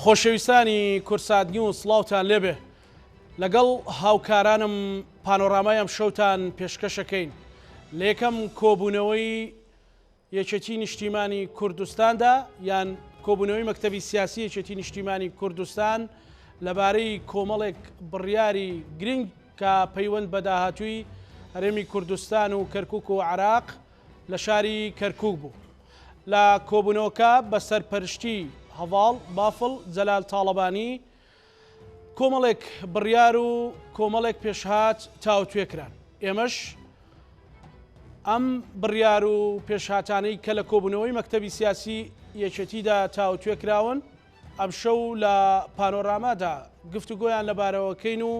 خۆشەویستانی کوردسات نیوز سڵاوتان لێبێ لەگەڵ هاوکارانم پانۆرامای ئەم شەوتان پێشکەشەکەین لە یەکەم کۆبوونەوەی یەکێتی نیشتیمانی کوردستاندا یان کۆبوونەوەی مەکتەبی سیاسی یەکێتی نیشتیمانی کوردستان لەبارەی کۆمەڵێک بڕیاری گرنگ کە پەیوەند بە داهاتووی هەرێمی کوردستان و کەرکک و عراق لە شاری کەرکک بوو. لە کۆبوونەوەکە بە سەرپەرشتی هەڤاڵ بافڵ جەلال تاڵەبانی کۆمەڵێک بڕیار و کۆمەڵێک پێشهات تاوتوێ کران. ئێمەش ئەم بڕیار و پێشهاتانەی کە لە کۆبوونەوەی مەکتەبی سیاسی یەکێتیدا تاوتوێ کراون، ئەمشەو لە پانۆرامادا گفتوگۆیان لەبارەوەکەین و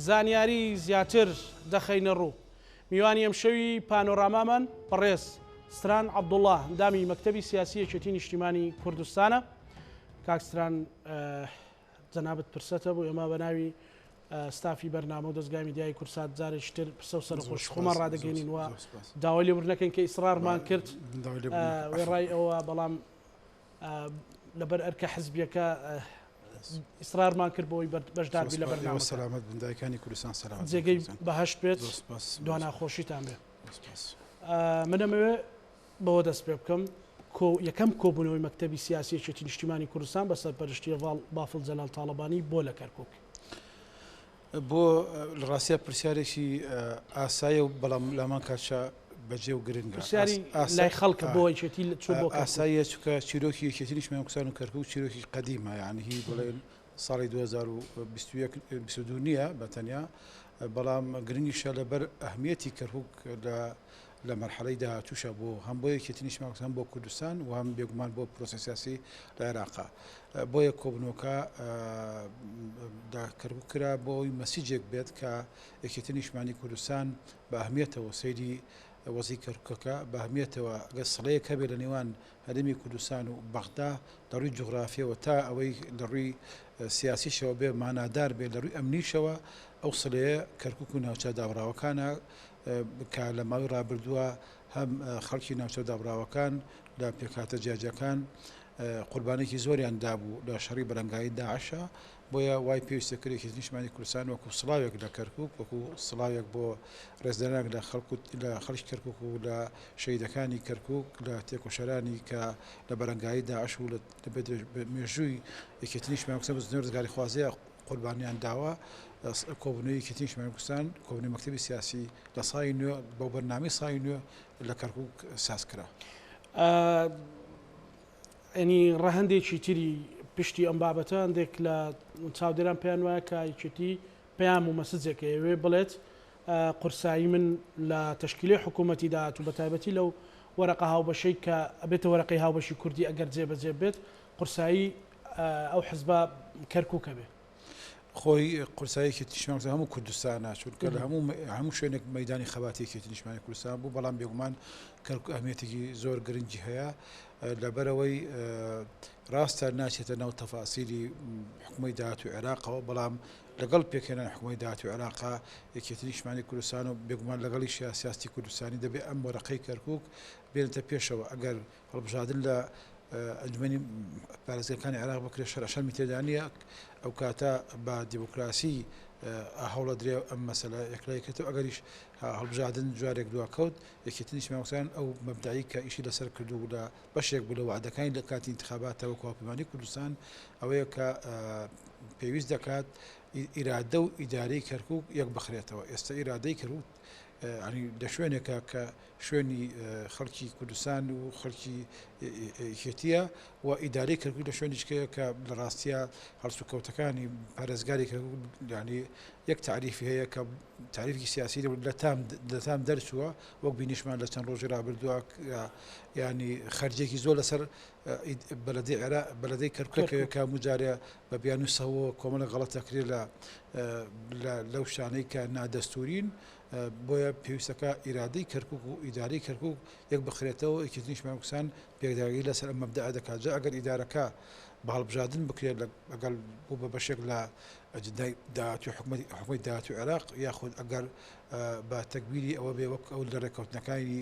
زانیاری زیاتر دەخەینە ڕوو. میوانی ئەمشەوی پانۆرامامان بەڕێز ستران عەبدوڵڵا ئەندامی مەکتەبی سیاسی یەکێتی نیشتیمانی کوردستانە. کاک ستران جەنابت پرسەتە بۆ ئێمە بە ناوی ستافی بەرنامە و دەزگای میدیایی کوردسات جارێکی تر پرسە و سەرەخۆشی خۆمان ڕادەگەێنین و داوای لێبوردن نەکەین کە ئیسرارمان کرد وێڕای ئەوە بەڵام لەبەر ئەرکە حزبیەکە ئیسرارمان کرد بۆی بەشداربی لە بەرنامە سەلامەت بن دایکانی کوردستان سەلامەت جێگەی بەهەشت بێت دواناخۆشیتان بێ من ئەمەوێ بەوە دەست پێ بکەم کۆ یەکەم کۆبوونەوەی مەکتەبی سیاسی یەکێتی نیشتیمانی کوردستان بە سەرپەرشتی هەڤاڵ بافڵ جەلال تاڵەبانی بۆ لە کەرکوک. بۆ لە ڕاستیا پرسیارێکی ئاسایە و بەڵام لامان کاتشا بەجێ و گرنگە. پرسیاری لای خەڵکە بۆ یەکێتی چوو بۆ کەرکوک؟ ئاساییە چونکە چیرۆکی یەکێتی نیشتمانی کوردستان و کەرکوک چیرۆکی قەدیمە یانی هی بڵێن ساڵی 2021 22 نییە بە تەنیا بەڵام گرنگیشە لەبەر ئەهمیەتی کەرکوک لە لە مەرحەلەی داهاتووشا بۆ هەم بۆ یەکێتی نیشتمانی کوردستان هەم بۆ کوردستان و هەم بێگومان بۆ پرۆسەی سیاسی لە عێراقا. بۆیە کۆبوونەوەکە لە کەرکوک کرا بۆ ئەوەی مەسیجێک بێت کە یەکێتی نیشتمانی کوردستان بە ئەهمیەتەوە سەیری وەزعی کەرکوکەکە بە ئەهمیەتەوە ئەگەر سڵەیەک هەبێت لە نێوان هەرێمی کوردستان و بەغدا لە ڕووی جوغرافیەوە تا ئەوەی لە ڕووی سیاسیشەوە بێ مانادار بێت لە ڕووی ئەمنیشەوە ئەو سڵەیە کەرکوک و ناوچە دابڕاوەکانە کە لە ماوەی ڕابردووە هەم خەڵکی ناوچە دابڕاوەکان لە پێکهاتە جیاجیاکان قوربانێکی زۆریان دابوو لە شەڕی بەرەنگاری داعشا، بۆیە وای پێویستە کرد یەکێتی نیشتمانی کوردستان وەکو سڵاوێک لە کەرکوک، وەکو سڵاوێک بۆ ڕێزلێنانێک لە خەڵک و لە خەڵکی کەرکوک و لە شەهیدەکانی کەرکوک، لە تێکۆشەرانی کە لە بەرەنگاری داعش و لە مێژووی یەکێتی نیشتمانی کوردستان بزوتنەوەی ڕزگاریخوازیە قوربانیان داوە، کۆبوونەوەی یەکێتی نیشتمانی کوردستان، کۆبوونەوەی مەکتەبی سیاسی لە ساڵی نوێ بۆ بەرنامەی ساڵی نوێ لە کەرکوک ساز کرا. ینی ڕەهەندێکی تری پشتی ئەم بابەتە هەندێک لە چاودێران پێیان وایە کە یەکێتی پەیام و مەسجێک ئەیەوێ بڵێت قورسایی من لە تەشکیلی حکوومەتی داهاتوو بە تایبەتی لەو وەرەقە هاوبەشەی کە ئەبێتە وەرەقەی هاوبەشی کوردی ئەگەر جێبەجێ بێت قورسایی ئەو حزبە کەرکووکە بێ. خۆی قورسایی یەکێتی نیشتمانی کوردستان هەموو کوردستانە چونکە لە هەموو هەموو شوێنێک مەدانی خەباتی یەکێتی نیشتمانی کوردستان بوو بەڵام بێگومان کەرکوک ئەهمیەتێکی زۆر گرنگی هەیە لەبەرەوەی ڕاستە ناچێتە ناو تەفاسیلی حکومەی داهاتوی عێراقەوە بەڵام لەگەڵ پێکهێنان حکومەی داهاتوی عێراقا یەکێتی نیشتمانی کوردستان و بێگومان لەگەڵی سیاستی کوردستانی دەبێ ئەم وەرەقەی کەرکک بێنێتە پێشەوە ئەگەر هەڵبژاردن لە ئەنجومەنی پارێزگاکانی عێراق بکرێت شەرع شەرمی تێدا نییە ئەو کاتە بە دیموکراسی هەوڵەدرێ ئەم مەسەلە یەکلایی کرێتەوە ئەگەریش هەڵبژاردن جارێک دواکەوت یەکێتی نیشتمانی کوردستان ئەو مەبدەعی کە ئیشی لەسەر کردو و لە بەشێک بوو لە وەعدەکانی لە کاتی ئینتخاباتە وەکو هاوپەیمانی کوردستان ئەوەیە کە پێویست دەکات ئیرادە و ئیدارەی کەرکوک یەک بخرێتەوە ئێستا ئیرادەی کەرکوک ینی لە شوێنێکە کە شوێنی خەڵکی کوردستان و خەڵکی یەکێتیە و ئیدارەی کەرکوک لە شوێنیشکەیە کە لە ڕاستیە هەڵسوکەوتەکانی پارێزگاری کەرکوک ینی یەک تعریفی هەیە کە تعریفی سیاسی لە تام لە تام دەرچووە وەک بینیشمان لە چەند ڕۆژی ڕابردووە ینی خەرجێکی زۆر لەسەر بەلەدەی عێرا بەلەدەی کەرکوکەکەوێت کە مجارێ بە بیانوی سەوە کۆمەڵە غەڵەت دەکرێت لە لەو شتانەی کە نادەستورین بۆیە پێویستەکە ئیرادەی کەرکوک و ئیدارەی کەرکوک یەک بخرێتەوە یەکێتی نیشتمانی کوردستان پێداگری لەسەر ئەم مەبدەئە دەکات جا ئەگەر ئیدارەکە بە هەڵبژاردن بکرێت لەگەڵ بوو بە بەشێک لە ئەجندای داهاتووی حکومەتی حکومەتی داهاتووی عێراق یاخود ئەگەر بە تەگبیری ئەوە بێ وەک ئەو لە ڕێککەوتنەکانی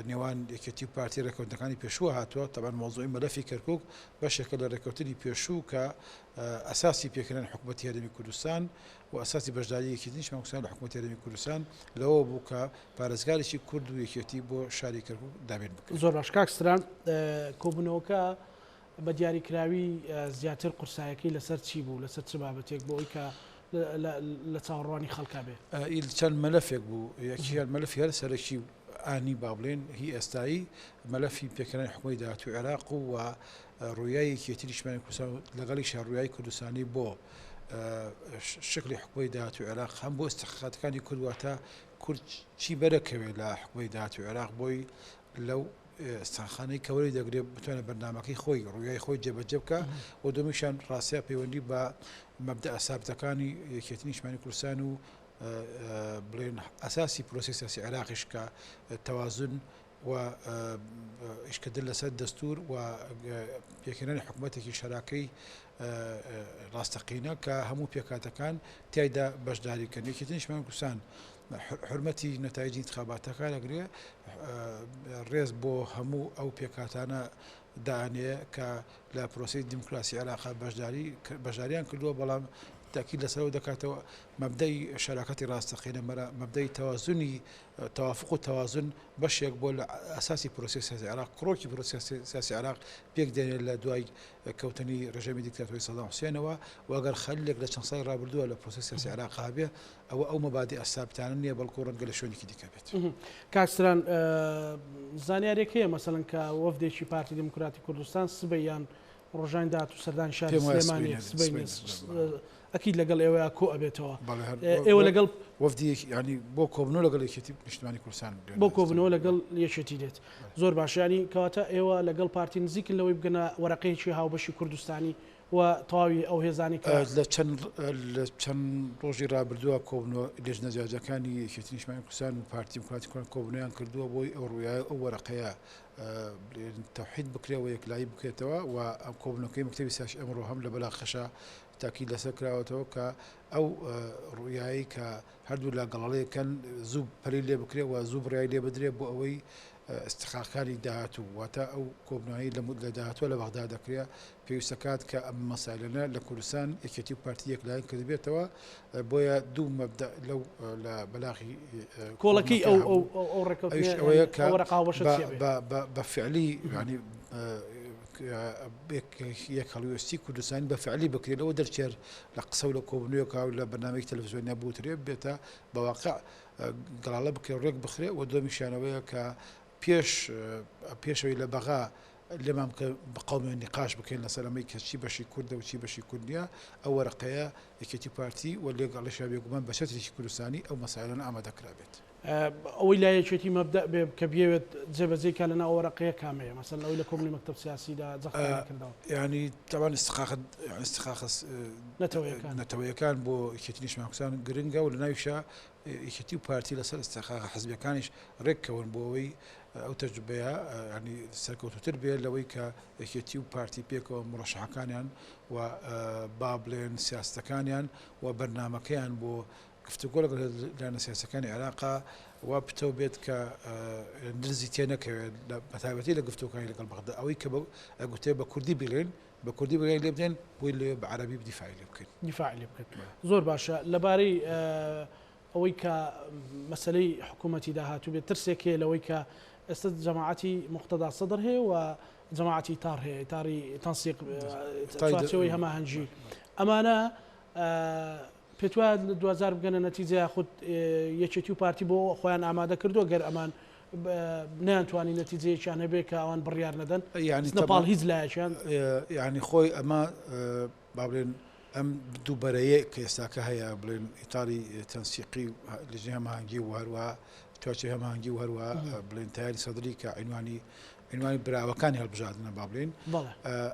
نێوان یەکێتی و پارتی ڕێککەوتنەکانی پێشووە هاتووە تەبعەن مەوزوعی مەلەفی کەرکوک بەشێکە لە ڕێککەوتنی پێشوو کە ئەساسی پێکهێنانی حکومەتی هەرێمی کوردستان و ئەساسی بەشداری یەکێتی نیشتمانی کوردستان لە حکومەتی هەرێمی کوردستان لەوە بوو کە پارێزگارێکی کورد و یەکێتی بۆ شاری کەرکوک دابین بکرێت. زۆر باش کاک ستران کۆبوونەوەکە بە دیاریکراوی زیاتر قورسایەکەی لەسەر چی بوو؟ لەسەر چ بابەتێک بۆ ئەوی کە لە چاوەڕوانی خەڵکا بێ؟ ئیل چەند مەلەفێک بوو، یەکیان مەلەفی هەر سەرەکی و ئانی با بڵێین هی ئێستایی مەلەفی پێکهێنانی حکومەتی داهاتووی عێراق و و ڕویای یەکێتی نیشتمانی کوردستان و لەگەڵیشا ڕویای کوردستانی بۆ شکلی حکومەتی داهاتووی عێراق هەم بۆ ئیستحقاقاتەکانی کورد واتە کورد چی بەرەکەوێ لە حکومەتی داهاتووی عێراق بۆی لەو ستانخانەی کە وەری دەگرێت بتوانێت بەرنامەکەی خۆی ڕویای خۆی جێبەجێ بکا و دومیشان ڕاستیا پەیوەندی بە مەبدەئە سابتەکانی یەکێتی نیشتمانی کوردستان و بڵێن ئەساسی پرۆسەی سیاسی عێراقیش کە تەوازن و ئیشکردن لەسەر دەستور و پێکهێنانی حکوومەتێکی شەراکەی ڕاستەقینە کە هەموو پێکهاتەکان تیایدا بەشداری بکەن یەکێتی نیشتمانی کوردستان حورمەتی نەتایجی ئینتخاباتەکان ئەگرێ، ڕێز بۆ هەموو ئەو پێکهاتانە دائەنێ کە لە پرۆسەی دیموکراسی عێراقا بەشداری بەشداریان کردووە، بەڵام تەئکید لەسەر ئەوە دەکاتەوە مەبدەئی شەراکەتی ڕاستەقینە مەبدەئی تەوازنی تەوافق و تەوازن بەشێک بووە لە ئەساسی پرۆسەی سیاسی عێراق، کڕۆکی پرۆسەی سیاسی عێراق پێک دێنێ لە دوای کەوتنی ڕژێمی دیکتاتۆری سەدام حوسێنەوە و ئەگەر خەللێک لە چەند ساڵی ڕابردووە لە پرۆسەی سیاسی عێراق هەبێ ئەوە ئەو مەبادیئە سابتانە نییە بەڵکو ڕەنگە لە شوێنێکی دیکە بێت. کاک ستران زانیاریەک هەیە مەسەلەن کە وەفدێکی پارتی دیموکراتی کوردستان سبەی یان ڕۆژانی داهاتوو سەردانی شاری پێم وایە سلێمانی سبەینێ سبەینێ سبەینێ. ئەکید لەگەڵ ئێوەیا کۆ ئەبێتەوە بەڵێ هەر ئێوە لەگەڵ وەفدی یەک یانی بۆ کۆبنەوە لەگەڵ یەکێتی نیشتمانی کوردستان بۆ کۆبنەوە لەگەڵ یەکێتی دێت زۆر باش یانی کەواتە ئێوە لەگەڵ پارتی نزیکن لەوەی بگەنە وەرەقەیەکی هاوبەشی کوردستانی و تەواوی ئەو هێزانەی کە. لە چەند لە چەند ڕۆژی ڕابردووە کۆبنەوە لێژنە جیاجیاکانی یەکێتی نیشتمانی کوردستان و پارتی دیموکراتی کوردستان کۆبنەوەیان کردووە بۆی ئەو ڕوویایە ئەو وەرەقەیە تەوحید بکرێ و یەکلایی بکرێتەوە و ئەم کۆبنەوەکەی مەکتەبی سیاسی ئەمڕۆ هەم لە بەلاغەشا تاکید لەسەر کراوەتەوە کە ئەو ڕوویایی کە هەردوو لا گەڵاڵەیەکەن زوو پەلی لێ بکرێ و زوو بڕیاری لێ بدرێ بۆ ئەوەی ئیستحقاقەکانی داهاتوو واتە ئەو کۆبوونەوەی لە داهاتووە لە بەغدا دەکرێ پێویستە کات کە ئەم مەسایلانە لە کوردستان یەکێتی و پارتی یەکلایەن کردبێتەوە بۆیە دوو مەبدەئ لەو لە بەلاغی کۆڵەکەی کۆبوونەوەکە ئەو هەبوو ئەو ئەو ئەویش ڕێککەوتنە ئەوەیە یانی کە ئەو وەرەقە هاوبەشە بە چییە بێ؟ بە بە بە فعلی یانی یەک هەڵوێستی کوردستانی بە فعلی بکرێ لەوە دەرچێر لە قسە و لە کۆبوونەوەکە و لە بەرنامەیەکی تەلەفزیۆنیا بوترێ بێتە بە واقع گەڵاڵە بکرێ و ڕێک بخرێ و دووەمیشیان ئەوەیە کە پێش پێشەوەی لە بەغا لێمان بکە بقەومێ نیقاش بکەین لەسەر ئەمەی کە چی بەشی کوردە و چی بەشی کورد نییە ئەو وەرەقەیە یەکێتی پارتی و لەگەڵیشا بێگومان بە چەترێکی کوردستانی ئەو مەسایلانە ئامادە کرابێت. ئەوەی لای یەکێتی مەبدەئ بێ کە بیەوێت جێبەجێی کا لەناو ئەو وەرەقەیە کامەیە؟ مەسەلەن ئەوەی لە کۆبوونەوەی مەکتەب سیاسیدا جەختیان لێ کردەوە. یانی تەبعەن ئیستحقاقە ئیستحقاقە نەتەوەیەکان. نەتەوەیەکان بۆ یەکێتی نیشتمانی کوردستان گرنگە و لەناویشا یەکێتی و پارتی لەسەر ئیستحقاقە حزبیەکانیش رێککەون بۆ ئەوەی ئەو تەجروبەیە یانی سەرکەوتووتر بێ لەوەی کە یەکێتی و پارتی پێکەوە موڕەشەحەکانیان و با بڵێن سیاسەتەکانیان و بەرنامەکەیان بۆ گفتوگۆ لەگەڵ لایەنە سیاسیەکانی عێراقا وا پتەو بێت کە درزی تێ نەکەوێت بەتایبەتی لە گفتوگۆکانی لەگەڵ بەغدا ئەوەی کە ئەگوترێ بە کوردی بیڵێن بە کوردی بڕیاری لێ بدەین بۆی لەوێ بە عەرەبی دیفاعی لێ بکەین. دیفاعی لێ بکەن زۆر باشە لەبارەی ئەوەی کە مەسەلەی حکوومەتی داهاتوو بێت ترسێک هەیە لەوەی کە ئێستا جەماعەتی موقتەدا سەدر هەیە و جەماعەتی ئیتار هەیە ئیتاری تەنسیق چوارچێوەی هەماهەنگی ئەمانە پێتوایە دواجار بگەنە نەتیجە یاخود یەکێتی و پارتی بۆ خۆیان ئامادە کردووە گەر ئەمان نەیانتوانی نەتیجەیەکیان هەبێ کە ئەوان بڕیار نەدەن یانی بچنە پاڵ هیچ لایەکیان؟ یانی خۆی ئەمە با بڵێن ئەم دوو بەرەیە کە ئێستاکە هەیە بڵێن ئیتاری تەنسیقی و لجنەی هەماهەنگی و هەروەها چوارچێوەی هەماهەنگی و هەروەها بڵێن تەیاری سەدری کە عینوانی عینوانی براوەکانی هەڵبژاردنە با بڵێین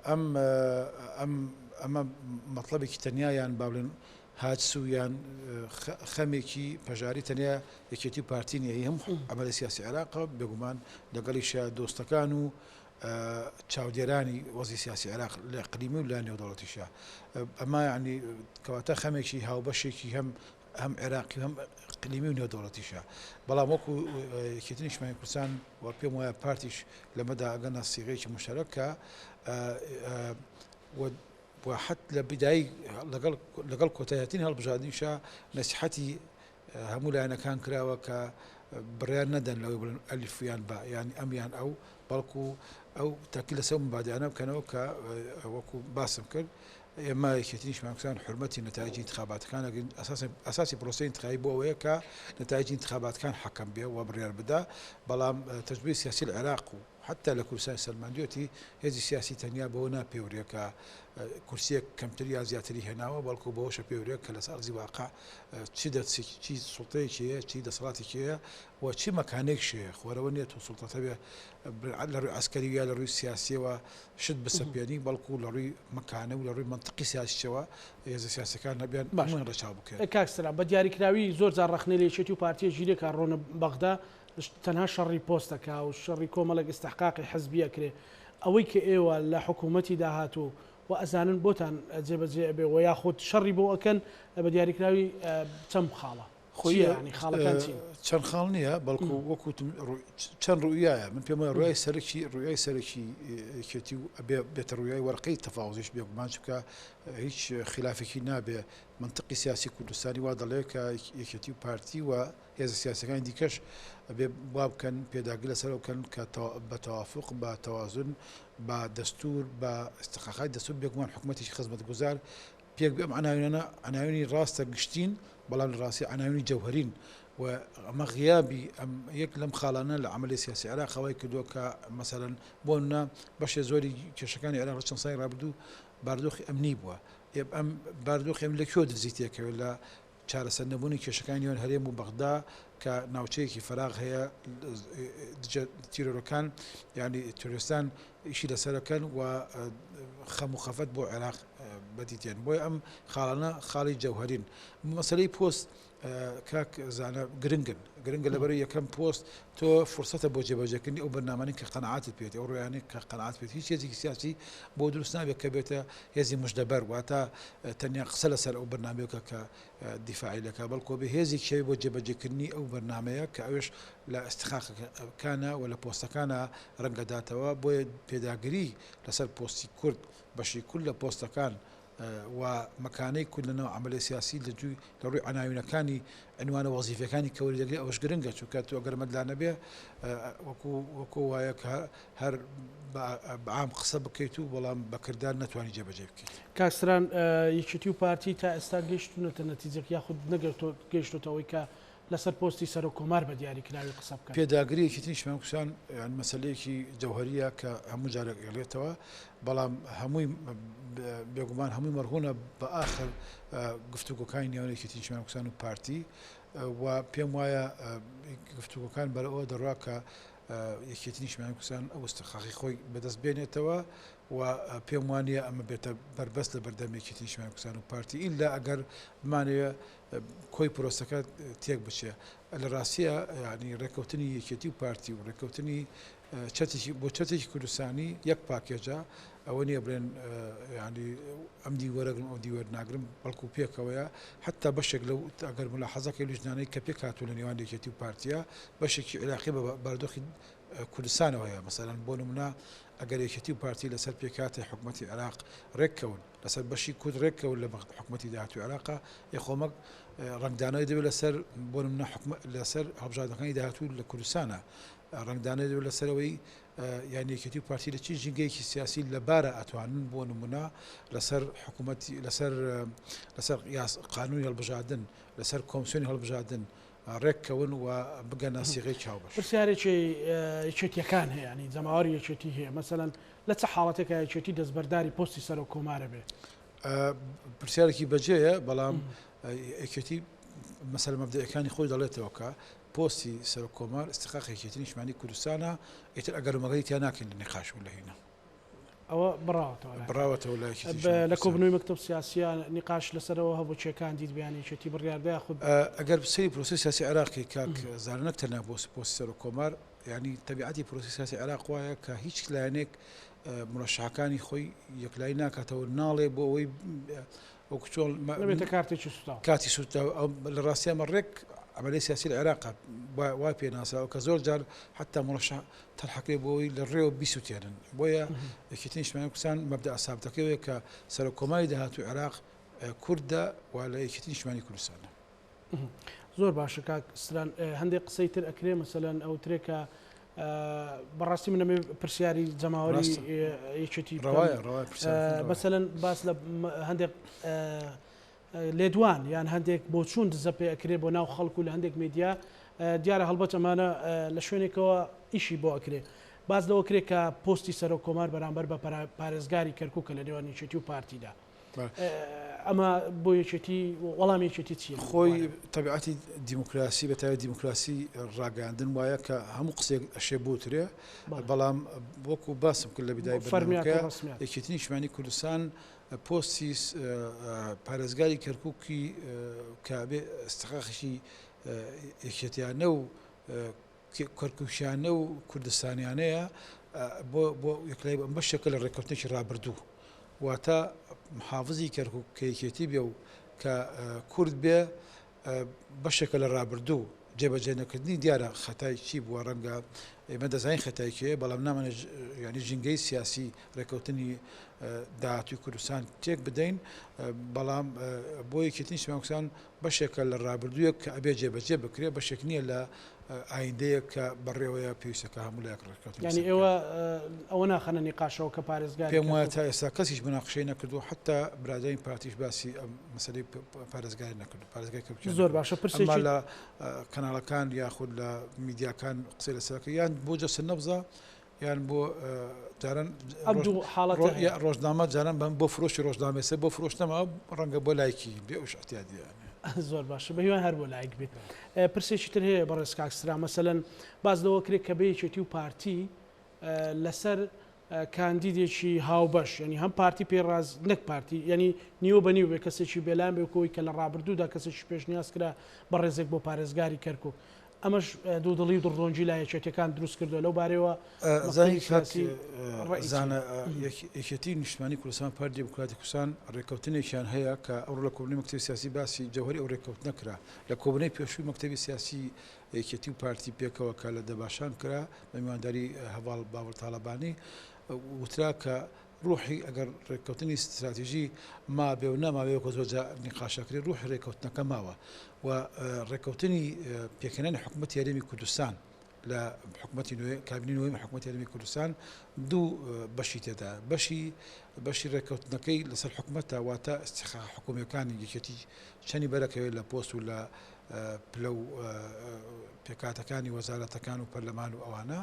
ئەم ئەم ئەمە مەتڵەبێکی تەنیا یان با بڵێن هاجس و یان خەمێکی پەژاری تەنیا یەکێتی و پارتی نییە هی هەموو عەمەلی سیاسی عێراقە بێگومان لەگەڵیشیا دۆستەکان و. چاودێرانی وەزی سیاسی عێراق لە ئیقلیمی و لە نێودەوڵەتیشە. ئەمە یانی کەواتە خەمێکی هاوبەشێکی هەم هەم عێراقی و هەم ئیقلیمی و نێودەوڵەتیشە. بەڵام وەکو یەکێتی نیشتمانی کوردستان و پێم وایە پارتیش لەمەدا ئەگەنە سیغەیەکی موشتەرەک کە و و حەت لە بدایی لەگەڵ لەگەڵ کۆتایهاتنی هەڵبژاردنیشا نەسیحەتی هەموو لایەنەکان کراوە کە بڕیار نەدەن لەوەی بڵێن ئەلف یان با یان ئەم یان ئەو، بەڵکو ئەو تەکی لەسەر ئەو مبادیانە بکەنەوە کە وەکو باسم کرد ئێمە یەکێتی نیشتمانی کوردستان حورمەتی نەتایجی ئینتخاباتەکان ئەگرین، ئەساسی پرۆسەی ئینتخابی بۆ ئەوەیە کە نەتایجی ئینتخاباتەکان حەکەم بێ و بڕیار بدا، بەڵام تەجروبەی سیاسی لە عێراق و حەتا لە کوردستان سەلماندویەتی هێزی سیاسی تەنیا بەوە ناپێورێ کە کورسیەک کەمتر یا زیاتری هێناوە، بەڵکو بەوەشە پێورێ کە لەسەر ئەرزی واقع چ دەرسێکی چی سوڵتەیەکی هەیە، چی دەسەڵاتێکی هەیە و چی مەکانێکشی هەیە. خۆرەوە نیە تۆ سوڵتەت هەبێ لە ڕووی عەسکەری یا لە ڕووی سیاسیەوە شت بسەپێنی، بەڵکو لە ڕووی مەکانە و لە ڕووی مەنتقی سیاسیشەوە هێزە سیاسیەکان هەبێن باش هەموویان ڕەچاو بکرێن. کاک ستران بە دیاریکراوی زۆر جار ڕەخنەی لە یەکێتی و پارتیە ژیرێ کە ڕۆنە بەغدا تەنها شەڕی پۆست ئەکا و شەڕی کۆمەڵێک ئیستحقاقی حزبی ئەکرێ ئەوەی کە ئێوە لە حکوومەتی داهاتوو و ئەزانن بۆتان جێبەجێ ئەبێ و یاخود شەڕی بۆ ئەکەن بە دیاریکراوی چەند خاڵە؟ خۆی چییە یانی خاڵەکان چین؟ چەند خاڵ نییە بەڵکو وەکو وتم چەند ڕوئیایە من پێم وایە ڕوئیای سەرەکی ڕوئیای سەرەکی یەکێتی و ئەبێ بێتە ڕوئیای وەرقەی تەفاوزیش بێگومان چونکە هیچ خلافێکی نابێ مەنتقی سیاسی کوردستانی وا دەڵێ کە یەکێتی و پارتی و هێزە سیاسیەکانی دیکەش ئەبێ وا بکەن پێداگری لەسەر ئەو بکەن کە بە تەوافوق بە تەوازن بە دەستور بە ئیستحقاقاتی دەستور بێگومان حکومەتێکی خزمەتگوزار پێک بێ. ئەم عەناوینانە عەناوینی ڕاستە گشتین بەڵام لە ڕاستی عەناوینی جەوهەرین و ئەمە غیابی ئەم یەک لەم خاڵانە لە عەمەلی سیاسی عێراق وای کردووە کە مەسەلەن بۆ نمونە بەشێ زۆری کێشەکانی عێراق لە چەند ساڵی ڕابردوو بارودۆخی ئەمنی بووە. ئەم بارودۆخی ئەمنی لە کوێوە درزی تێکەوێت لە چارەسەر نەبوونی کێشەکانی نێوان هەرێم و بەغدا کە ناوچەیەکی فەراغ هەیە دژە تیرۆرەکان یانی تیرۆرستان ئیشی لەسەرەکەن و خەم و خەفەت بۆ عێراق بەدی دێن بۆیە ئەم خاڵانە خاڵی جەوهەرین مەسەلەی پۆست کاک زانە گرنگن گرنگە لەبەر یەکەم پۆست تۆ فرسەتە بۆ جێبەجێکردنی ئەو بەرنامانەی کە قەناعەتت پێێتی ئەو ڕۆیانەی کە قەناعەت پێێت هیچ هێزێکی سیاسی بۆ دروست نابێت کە بێتە هێزی مژدەبەر واتە تەنیا قسە لەسەر ئەو بەرنامەیە بکە کە دیفاعی دەکات بەڵکۆ بێ هێزێکی هەیە بۆ جێبەجێکردنی ئەو بەرنامەیە کە ئەوێش لە ئیستحقاقەکانە و لە پۆستەکانە ڕەنگەداتەوە بۆیە پێداگری لەسەر پۆستی کورد بەشی کورد لە پۆستەکان و مەکانەی کورد لەناو عەمەلی سیاسی لە جوی لە ڕووی عەناوینەکانی عنوانە وەزیفیەکانی کە وەری دەگرێ ئەوەش گرنگە چونکە تۆ ئەگەر مەت لا نەبێ وەکو وەکو وایە کە هەر بە عام قسە بکەیت و بەڵام بە کردار نەتوانی جێبەجێ بکەیت. کاک ستران یەکێتی و پارتی تا ئێستا گەیشتوونەتە نەتیجەک یاخود نەگەیشتۆتە ئەوەی کە لەسەر پۆستی سەرۆک کۆمار بە دیاری کراوی قسە بکەن. پێداگری یەکێتی نیشتمانی کوردستان یان مەسەلەیەکی جەوهەرییە کە هەموو جارێک ئەیڵێتەوە، بەڵام هەمووی بێگومان هەمووی مەرهونە بە ئاخر گفتوگۆکانی نێوان یەکێتی نیشتمانی کوردستان و پارتی و پێم وایە گفتوگۆکان بەرەوە دەڕوا کە یەکێتی نیشتمانی کوردستان ئەو ئیستحقاقی خۆی بەدەست بێنێتەوە و پێم وانە ئەمە بێتە بەربەست لە بەردەم یەکێتی نیشتمانی کوردستان و پارتی ئیلا ئەگەر بمانەوێ کۆی پرۆسەکە تێک بچێ. لە ڕاستیا یانی ڕێککەوتنی یەکێتی و پارتی و ڕێککەوتنی چەتێکی بۆ چەتێکی کوردستانی یەک پاکێجە ئەوە نییە بڵێن یانی ئەم دی وەرەگرم ئەو دی وەرناگرم بەڵکو پێکەوەیە حتا بەشێک لەو ئەگەر ملاحەزەکەی لیژنانەی کە پێک هاتوو لە نێوان یەکێتی و پارتیە بەشێکی عێراقی بە بارودۆخی کوردستانەوە هەیە مەسەلەن بۆ نمونە ئەگەر یەکێتی و پارتی لەسەر پێکهاتەی حکومەتی عێراق ڕێککەون لەسەر بەشی کورد ڕێککەون لە حکومەتی داهاتووی عێراقا، ئێ خۆ مەک ڕەنگدانەوەی دەبێت لەسەر بۆ نمونە حکومەت لەسەر هەڵبژاردنەکانی داهاتوو لە کوردستانە ڕەنگدانەوەی دەبێت لەسەر ئەوەی یان یەکێتی و پارتی لە چی ژینگەیەکی سیاسی لەبارە ئەتوانن بۆ نمونە لەسەر حکوومەتی لەسەر لەسەر قانونی هەڵبژاردن لەسەر کۆمسیۆنی هەڵبژاردن ڕێککەون و بگەنە سیغەیەکی هاوبەش. پرسیارێکی یەکێتیەکان هەیە ینی جەماوەری یەکێتی هەیە مەسەلەن لە چ حاڵەتێکا یەکێتی دەستبەرداری پۆستی سەرۆک کۆمارە بێ؟ پرسیارێکی بەجێیە بەڵام یەکێتی مەسەلە مەبدەئیەکانی خۆی دەڵێتەوە کە پۆستی سەرۆک کۆمار ئیستحقاقی یەکێتی نیشتمانی کوردستانە ئیتر ئەگەر و مەگەری تیا ناکەین لە نیقاش و لە هینا. ئەوە بڕاوەتەوە لای. بڕاوەتەوە لای یەکێتی نیشتمانی لە کۆبوونەوەی مەکتەب سیاسییە نیقاش لەسەرەوە هەبوو کێ کاندید بێ یان یەکێتی بڕیاردا یاخود. ئەگەر سەیری پرۆسەی سیاسی عێراق کەی کاک زانا نەک تەنها بۆ پۆستی سەرۆک کۆمار. یانی تەبیعەتی پرۆسەی سیاسی عێراق وایە کە هیچ لایەنێک مرەشحەکانی خۆی یەکلایی ناکاتەوە ناڵێ بۆ ئەوەی وەکو چۆن نەبێتە کارتێکی سوتاو. کارتی سوتاو ئەو لە ڕاستیا ئەمە ڕێک عەمەلیەی سیاسی لە عێراقە وا پێ ناسراوە کە زۆر جار حەتا مرەشح تەرحەکرێ بۆ ئەوەی لە ڕێوە بیسوتێنن بۆیە یەکێتی نیشتمانی کوردستان مەبدەئە سابتەکەی ئەوەیە کە سەرۆک کۆماری داهاتووی عێراق کوردە و لە یەکێتی نیشتمانی کوردستانە. زۆر باشە کاک ستران هەندێک قسەی تر ئەکرێ مەسەلەن ئەوترێ کە بەڕاستی من ئەمێ پرسیاری جەماوەری یەکێتی مەسەلەن باس لە هەندێک لێدوان یان هەندێک بۆچوون دزە پێ ئەکرێ بۆ ناو خەڵک و لە هەندێک میدیا دیارە هەڵبەت ئەمانە لە شوێنێکەوە ئیشی بۆ ئەکرێ باس لەوە کرێ کە پۆستی سەرۆک کۆمار بەرامبەر بە پارێزگاری کەرکووکە لە نێوان یەکێتی و پارتیدا. ئەمە بۆ یەکێتی وەڵامی یەکێتی چییە؟ خۆی تەبیعەتی دیموکراسی بە تایبەت دیموکراسی ڕاگەیاندن وایە کە هەموو قسەیەک ئەشێ بوترێ بەڵام وەکو باسم کرد لە بیدای بەرنامەکە یەکێتی نیشتمانی کوردستان پۆستی پارێزگاری کەرکوکی کە بێ استحقاقێکی یەکێتیانە و کەرکوکیانە و کوردستانیانەیە بۆ بۆ یەکلایی ئەم بەشێکە لە ڕێککەوتنێکی ڕابردوو واتە محافزی کەرکوک کە یەکێتی بێ و کە کورد بێ بەشێکە لە ڕابردوو جێبەجێ نەکردنی دیارە خەتای چی بووە ڕەنگە ئێمە دەزانین خەتای کێ بەڵام نامانێت ینی ژینگەی سیاسی ڕێککەوتنی داهاتوی کوردستان تێک بدەین بەڵام بۆ یەکێتی نیشتمانی کوردستان بەشێکە لە ڕابردوویەک کە ئەبێ جێبەجێ بکرێ، بەشێک نییە لە ئایندەیەک کە بەڕێوەیە، پێویستە کە هەموو لایەک ڕێککەوتن لەسەر یانی بکەن. ئێوە ئەوە ناخەنە نیقاشەوە کە پارێزگاری پێم وایە کەرکوک. تا ئێستا کەسیش موناقشەی نەکردووە، حەتتا برادەرانی پارتیش باسی ئەم مەسەلەی پارێزگاری نەکردووە، پارێزگای کەرکوکیان زۆر نەکردووە. باشە ئەمما پرسێکی. لە کەناڵەکان یاخود لە میدیاکان قسەی لەسەر ئەکرێ یان بۆ جەسە نەبزە یان بۆ جاران ئەم دوو حاڵەتە هەیە. ڕۆژنامە جاران بەم بۆ فرۆشی ڕۆژنامە ئێستا بۆ فرۆش نەماوە ڕەنگە بۆ لایکی بێ ئەوش اعتیادیە یانی. زۆر باشە بەهیوای هەر بۆ لایک بێت. پرسێکی تر هەیە بەڕێز کاک سترا مەسەلەن باس لەوە کرێت کە بە یەکێتی و پارتی لەسەر کاندیدێکی هاوبەش یعنی هەم پارتی پێ ڕاز نەک پارتی یعنی نیوە بە نیو بێ کەسێکی بێلایەن بێ کۆی کە لە ڕابردوودا کەسێکی پێشنیاز کرا بەڕێزێک بۆ پارێزگاری کەرکک ئەمەش دوودڵی و دڕدۆنگی لای یەکێتیەکان دروست کردووە، لەو بارەیەوە زانی مەکتەبی کاک سیاسی ڕەئی چیە؟ زانا، یەکێتی نیشتمانی کوردستان پارتی دیموکراتی کوردستان ڕێککەوتنێکیان هەیە کە ئەوڕۆ لە کۆبوونەوەی مەکتەبی سیاسی باسی جەوهەری ئەو ڕێککەوتنە کرا. لە کۆبوونەوەی پێشووی مەکتەبی سیاسی یەکێتی و پارتی پێکەوە کە لە دەباشان کرا بە میوانداری هەڤاڵ باڤڵ تاڵەبانی وترا کە ڕوحی ئەگەر ڕێککەوتنی ستراتیژی مابێ و نەمابێ وەکو زۆر جار نیقاش ئەکرێ ڕوحی ڕێککەوتنەکە ماوە و ڕێککەوتنی پێکهێنانی حکوومەتی هەرێمی کوردستان لە حکوومەتی نوێ کابینەی نوێی حکوومەتی هەرێمی کوردستان دوو بەشی تێدا بەشی بەشی ڕێککەوتنەکەی لەسەر حکوومەتە واتە ئیستیحقاقە حکوومیەکانی یەکێتی چەنی بەرەکەوێت لە پۆست و لە پلە و پێکهاتەکانی وەزارەتەکان و پەرلەمان و ئەوانە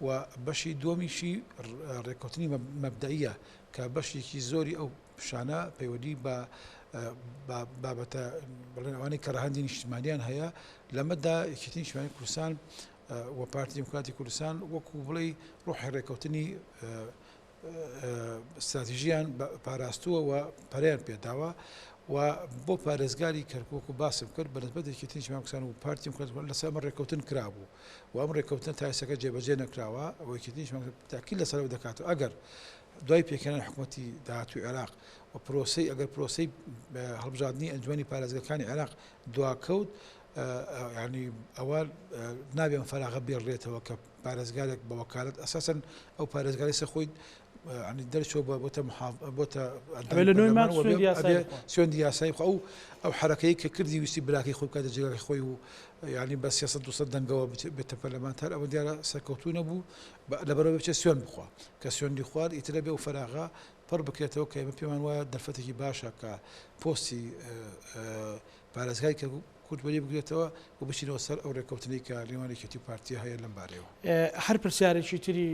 و بەشی دووەمیشی ڕێککەوتنی مەبدەئیە کە بەشێکی زۆری ئەو شانە پەیوەندی بە بابەتە بڵێن ئەوانەی کە ڕەهەندی نیشتمانیان هەیە لەمەدا یەکێتی نیشتمانی کوردستان و پارتی دیموکراتی کوردستان وەکو بڵێ ڕۆحی ڕێککەوتنی ستراتیژیان پاراستووە و پەرەیان پێداوە و بۆ پارێزگاری کەرکوک و باسم کرد بە نسبەت یەکێتی نیشتمانی کوردستان و پارتی دیموکراتی کوردستان لەسەر ئەمە ڕێککەوتن کرابوو و ئەم ڕێککەوتنە تا ئێستاکە جێبەجێ نەکراوە و یەکێتی نیشتمانی کوردستان تاکید لەسەر ئەوە دەکاتەوە ئەگەر دوای پێکهێنانی حکوومەتی داهاتووی عێراق و پرۆسەی ئەگەر پرۆسەی هەڵبژاردنی ئەنجومەنی پارێزگاکانی عێراق دواکەوت یانی ئەوە نابێ ئەم فەراغە بێڵرێتەوە کە پارێزگارێک بە وەکالەت ئەساسەن ئەو پارێزگاری سە خۆی ینی دەرچوە بە بۆتە بۆتە سوێندی یاسایی خۆ ئەو ئەو حرەکەی کە کردی ویستی براکەی خۆی بکاتە جێگای خۆی و ینی بە 300 200 دەنگەوە بێتە پەرلەمانتار ئەوە دیارە سەرکەوتوو نەبوو لەبەرەوە بچێت سوێن بخوا کە سوێندی خوارد ئیترە بێ و فەراغە پڕ بکرێتەوە کە ئێمە پێمان وایە دەرفەتێکی باشە کە پۆستی پارێزگای کەرکوک کورد وەری بگرێتەوە و بچینەوە سەر ئەو رێککەوتنەی کە لەنێوان یەکێتی و پارتی هەیە لەم بارەیەوە. هەر پرسیارێکی تری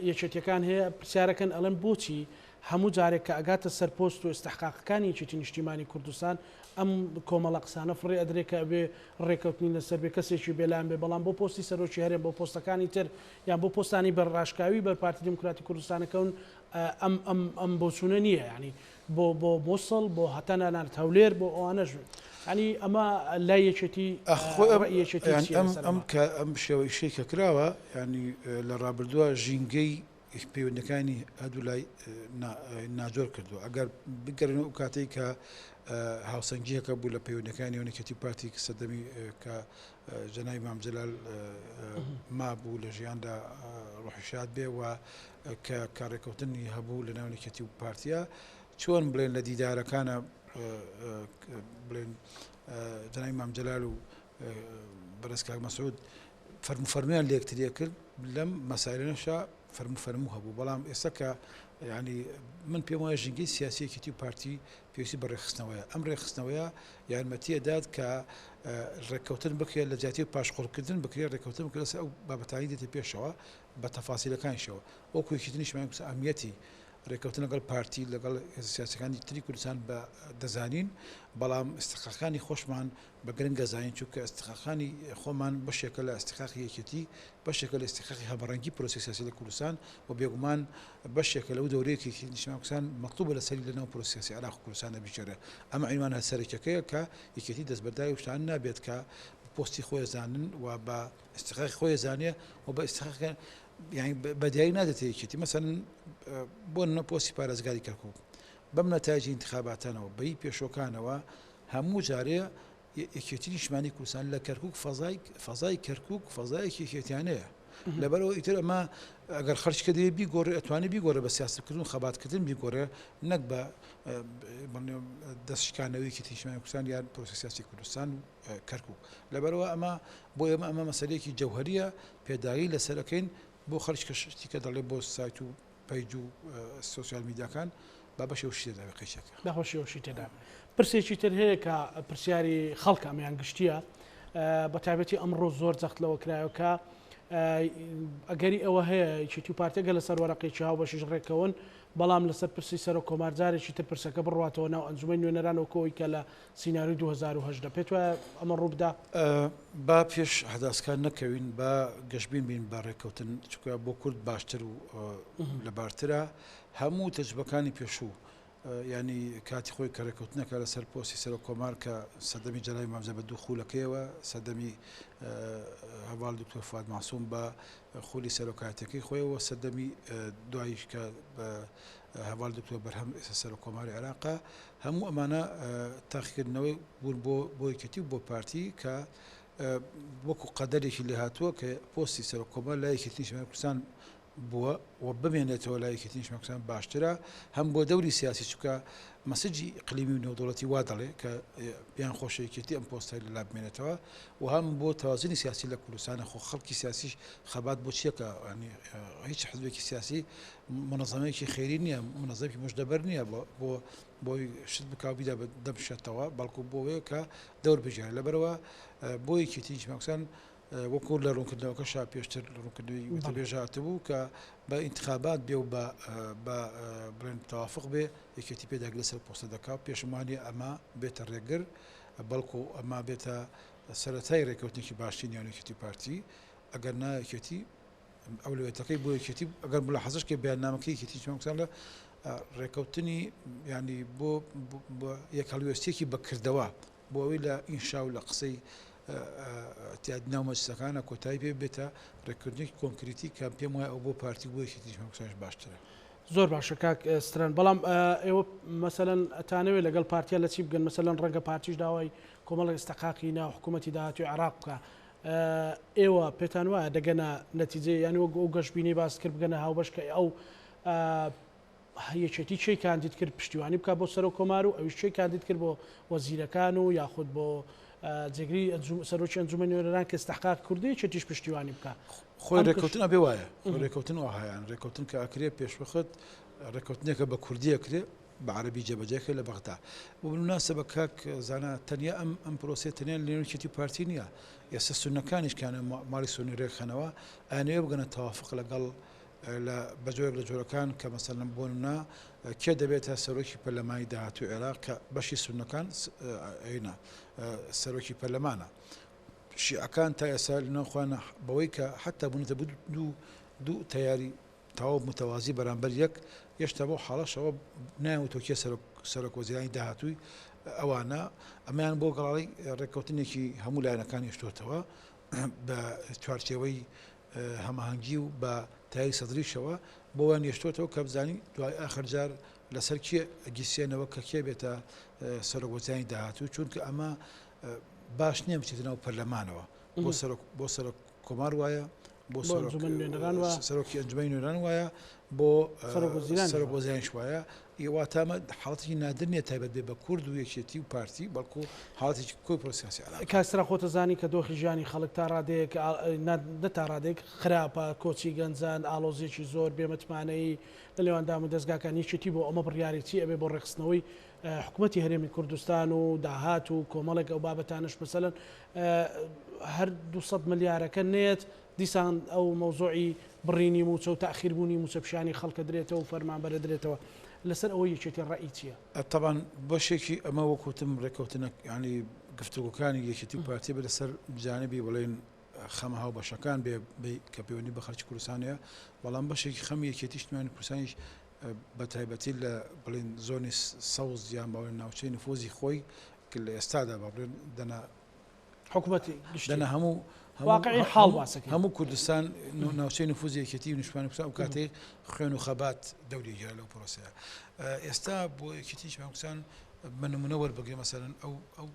یەکێتیەکان هەیە پرسیارەکەن ئەڵێن بۆچی هەموو جارێک کە ئەگاتە سەر پۆست و ئیستحقاقەکانی یەکێتی نیشتیمانی کوردستان ئەم کۆمەڵە قسانە فڕێ ئەدرێ کە ئەبێ ڕێکەوتنی لەسەر بێ کەسێکی بێلایەن بێ بەڵام بۆ پۆستی سەرۆکی هەرێم بۆ پۆستەکانی تر یان بۆ پۆستانی بەر ڕاشکاوی بەر پارتی دیموکراتی کوردستانەکەون ئەم ئەم ئەم بۆچوونە نییە یانی. بۆ بۆ موسڵ بۆ هەتا نانانەت هەولێر بۆ ئەوانەش یانی ئەمە لای یەکێتی ئەخ خۆی ئەم ڕەئی یەکێتی یانی چییە ئەم لەسەر ئەم ئەمە؟ کە ئەم شێوە ئیشەی کە کراوە یانی لە ڕابردووە ژینگەی پەیوەندیەکانی هەردوو لای ناجۆر کردووە ئەگەر بگەرێنەوە ئەو کاتەی کە هاوسەنگیەکە بوو لە پەیوەندەکانی نێوان یەکێتی و پارتی سەردەمی کە جەنابی مام جەلال مابوو لە ژیاندا ڕۆحی شاد بێ و کە کە ڕێککەوتنی هەبوو لە ناو یەکێتی و پارتیا چۆن بڵێن لە دیدارەکانە بڵێن جەنابی مام جەلال و بەڕێز کاک مەسعود فەرموو فەرموویان لە یەکتری کرد لەم مەسایلەشا فەرموو فەرموو هەبوو بەڵام ئێستا کە یعنی من پێم وایە ژینگەی سیاسی یەکێتی و پارتی پێویستی بە ڕێکخستنەوەیە ئەم ڕێکخستنەوەیە یارمەتی ئەدات کە ڕێککەوتن بکرێت لە جیاتی پاشقۆڵکردن بکرێت ڕێککەوتن بکرێت لەسەر ئەو بابەتانی دێتە پێشەوە بە تەفاسیلەکانیشەوە وەکو یەکێتی نیشتمانی کوردستان ئەهمیەتی ڕێککەوتن لەگەڵ پارتی لەگەڵ هێزە سیاسیەکانی تری کوردستان بە دەزانین بەڵام ئیستحقاقەکانی خۆشمان بە گرنگ ئەزانین چونکە ئیستحقاقەکانی خۆمان بەشێکە لە ئیستحقاقی یەکێتی بەشێکە لە ئیستحقاقی هەمەڕەنگی پرۆسەی سیاسی لە کوردستان و بێگومان بەشێکە لەو دەورەیە کە یەکێتی نیشتمانی کوردستان مەتلوبە لەسەری لەناو پرۆسەی سیاسی عێراق و کوردستاندا بگێڕێ ئەمە عینوانە سەرەکیەکەیە کە یەکێتی دەستبەرداری ئەو شتانە نابێت کە بە پۆستی خۆی ئەزانن و بە ئیستحقاقی خۆی ئەزانێ و بە ئیستحقاقی یانی بە دیاری نادێتە یەکێتی مەسەن بۆ نمونە پۆستی پارێزگاری کەرکوک بەم نەتایجی ئینتخاباتانەوە بەی پێشۆکانەوە هەموو جارێ یەکێتی نیشتمانی کوردستان لە کەرکک فەزای فەزای کەرکک فەزایەکی یەکێتیانەیە لەبەرەوە ئیتر ئەمە ئەگەر خەرچ کە دەوێت بیگۆڕێ ئەتوانێت بیگۆڕێ بە سیاسەتکردن و خەباتکردن بیگۆڕێ نەک بە دەستشکانەوەی یەکێتی نیشتمانی کوردستان یان پرۆسەی سیاسی کوردستان و کەرکک لەبەرەوە ئەمە بۆ ئێمە ئەمە مەسەلەیەکی جەوهەریە پێداگری لەسەر ئەکەین بۆ خەرج کە شتی کە دەڵێ بۆ سایت و پەیج و سۆسیال میدیاکان با بەشێ و شتی تێدا بێ قەیچەکە. با بەشێ و شتی تێدا بێ. پرسێکی تر هەیە کە پرسیاری خەڵکە ئەمەیان گشتییە بە تایبەتی ئەمڕۆ زۆر جەخت لەوە کرایەوە کە ئەگەری ئەوە هەیە یەکێتی و پارتی گەر لەسەر وەرەقێکی هاوبەشیش ڕێککەون بەڵام لەسەر پرسی سەرۆک کۆمار جارێکی تر پرسەکە بڕواتەوە ناو ئەنجومەنی نوێنەران وەکو ئەوەی کە لە سیناریۆی 2018 پێت وایە ئەمە ڕووبدا؟ با پێش ئەحداسکان نەکەوین، با گەشبین بین بە ڕێککەوتن، چونکە بۆ کورد باشتر و لەبارترە. هەموو تەجروبەکانی پێشوو، یانی کاتی خۆی کە ڕێککەوتنەکە لەسەر پۆستی سەرۆک کۆمار کە سەردەمی جەلالی مامزە بە دوو خولەکەیەوە، سەردەمی هەڤاڵ دکتۆر فواد مەعسوم بە خولی سەرۆکایەتیەکەی خۆیەوە، سەردەمی دواییش کە هەڤاڵ دکتۆر بەرهەم ئێستا سەرۆک کۆماری عێراقە، هەموو ئەمانە تاقیکردنەوەی بوون بۆ بۆ یەکێتی و بۆ پارتی کە وەکو قەدەرێکی لێهاتووە کە پۆستی سەرۆک کۆمار لای یەکێتی نیشتمانی کوردستان بووە و بمێنێتەوە لای یەکێتی نیشتمانی کوردستان باشترە هەم بۆ دەوری سیاسی چونکە مەسجی ئیقلیمی و نێودەوڵەتی وا دەڵێ کە پێیان خۆشە یەکێتی ئەم پۆستەی لەلا بمێنێتەوە و هەم بۆ تەوازنی سیاسی لە کوردستانە خۆ خەڵکی سیاسیش خەبات بۆ چیەکە هیچ حزبێکی سیاسی منەزەمەیەکی خێری نییە منەزەمێکی مژدەبەر نییە بۆ بۆی شت بکا و بیدا بە دەم شەتەوە بەڵکو بۆ وەیە کە دەور بگێڕێ لەبەرەوە بۆ یەکێتی نیشتمانی وەکو لە ڕوونکردنەوەکەشا پێشتر لە ڕوونکردنەوەی وتەبێژ هاتبوو کە بە ئینتخابات بێ و بە بە بڵێن تەوافق بێ یەکێتی پێداگری لەسەر پۆستە دەکا و پێشم وانییە ئەمە بێتە ڕێگر بەڵکو ئەمە بێتە سەرەتای ڕێککەوتنێکی باشتری نێوان یەکێتی و پارتی ئەگەر نا یەکێتی ئەولەویەتەکەی بۆ یەکێتی ئەگەر ملاحەزەش کەی بەیاننامەکەی یەکێتی نیشتمانی کوردستان لە ڕێککەوتنی یانی بۆ یەک هەڵوێستیەکی بەکردەوە بۆ ئەوەی لە ئینشا و لە قسەی ئیعتیادی ناو مەجلیسەکانە کۆتایی پێ بێتە ڕێککردنێکی کۆنکریتی کە پێم وایە ئەو بۆ پارتی و بۆ یەکێتی نیشتمانی کوردستانیش باشترە. زۆر باشە کاک ستران بەڵام ئێوە مەسەلەن ئەتانەوێت لەگەڵ پارتیا لە چی بگەن مەسەلەن ڕەنگە پارتیش داوای کۆمەڵێک ئیستحقاقی ناو حکوومەتی داهاتووی عێراق بکا ئێوە پێتان وایە دەگەنە نەتیجەی یانی وەک ئەو گەشبینەی باست کرد بگەنە هاوبەش کە ئەو یەکێتی کێی کاندید کرد پشتیوانی بکات بۆ سەرۆک کۆمار و ئەویش کێی کاندید کرد بۆ وەزیرەکان و یاخود بۆ جێگری سەرۆکی ئەنجومەنی نوێنەران کە استحقاق کوردی یەکێتیش پشتیوانی بکات خۆی ڕێککەوتن ئەبێ وایە ڕێککەوتن وەهایان ڕێککەوتن کە ئەکرێ پێشوەخت ڕێککەوتنێکە بە کوردی ئەکرێ بە عەرەبی جێبەجێ کرد لە بەغدا. بۆ بالمناسبە کاک زانا تەنیا ئەم ئەم پرۆسەیە تەنیا لە نێو یەکێتی و پارتی نییە، ئێستا سوننەکانیش کە ماڵی سوننی رێکخەنەوە ئەیانەوێ بگەنە تەوافق لەگەڵ لە بە جۆرێک لە جۆرەکان کە مەسەلەن بۆ نمونە کێ دەبێتە سەرۆکی پەرلەمانی داهاتووی عێراق کە بەشی سوننەکان ئەینا سەرۆکی پەرلەمانە. شیعەکان تا ئێستا لەناو خۆیان بەوەی کە حەتا بوونەتە دوو دوو تەیاری. تەواو متەوازی بەرامبەر یەک، هێشتا بەو حاڵەشەوە نایانوتووە کێ سەرۆک سەرۆک وەزیرانی داهاتووی ئەوانە، ئەمەیان بۆ گەڵاڵەی ڕێککەوتنێکی هەموو لایەنەکان هێشتۆتەوە بە چوارچێوەی هەماهەنگی و بە تایەی سەدریشەوە بۆیان هێشتۆتەوە کە بزانین دوای ئاخر جار لەسەر کێ ئەگیرسێنەوە کە کێ بێتە سەرۆک وەزیرانی داهاتوو، چونکە ئەمە باش نییە بچێتە ناو پەرلەمانەوە بۆ سەرۆک بۆ سەرۆک کۆمار وایە بۆ سەرۆکی ئەنجومەنی نوێنەران وایە بۆ سەرۆک وەزیرانیش وایە واتە ئەمە حاڵەتێکی نادر نییە تایبەت بێ بە کورد و یەکێتی و پارتی بەڵکو حاڵەتێکی کۆی پرۆسیاسی عێراق. کاک سرا خۆت ئەزانی کە دۆخی ژیانی خەڵک تا ڕادەیەک نە تا ڕادەیەک خراپە کۆچی گەنجان ئاڵۆزیەکی زۆر بێ متمانەیی لە نێوان دام و دەزگاکان یەکێتی بۆ ئەمە بڕیاری چی ئەبێ بۆ ڕێکخستنەوەی حکومەتی هەرێمی کوردستان و داهات و کۆمەڵێک ئەو بابەتانەش مەسەلەن هەر 200 ملیارەکە نێت دیسان ئەو مەوزوعی بڕینی موچە و تاخیر بوونی موچە پیشانی خەڵکە درێتەوە و فەرمانبەرە درێتەوە لەسەر ئەوە یەکێتی ڕەئی چییە؟ تەبعەن بەشێکی ئەمە وەک وتم ڕێککەوتنە یانی گفتوگۆکانی یەکێتی و پارتی بێ لەسەر جانبی بڵێن خەمە هاوبەشەکان بێ کە پەیوەندی بە خەڵکی کوردستان هەیە بەڵام بەشێکی خەمی یەکێتی نیشتمانی کوردستانیش بە تایبەتی لە بڵێن زۆنی سەوز یان باڵێن ناوچەی نفوزی خۆی کە لە ئێستادا با بڵێن دەنا حکومەتی گشتی دەنا هەموو واقعی حاڵ باسەکەی هەموو کوردستان ناوچەی نفوزی یەکێتی و نیشتمانی کوردستان ئەو کاتەی خوێن و خەبات دەوری گێرا لەو پرۆسەیە ئێستا بۆ یەکێتی نیشتمانی کوردستان بە نمونە وەربگرێ مەسەلەن ئەو ئەو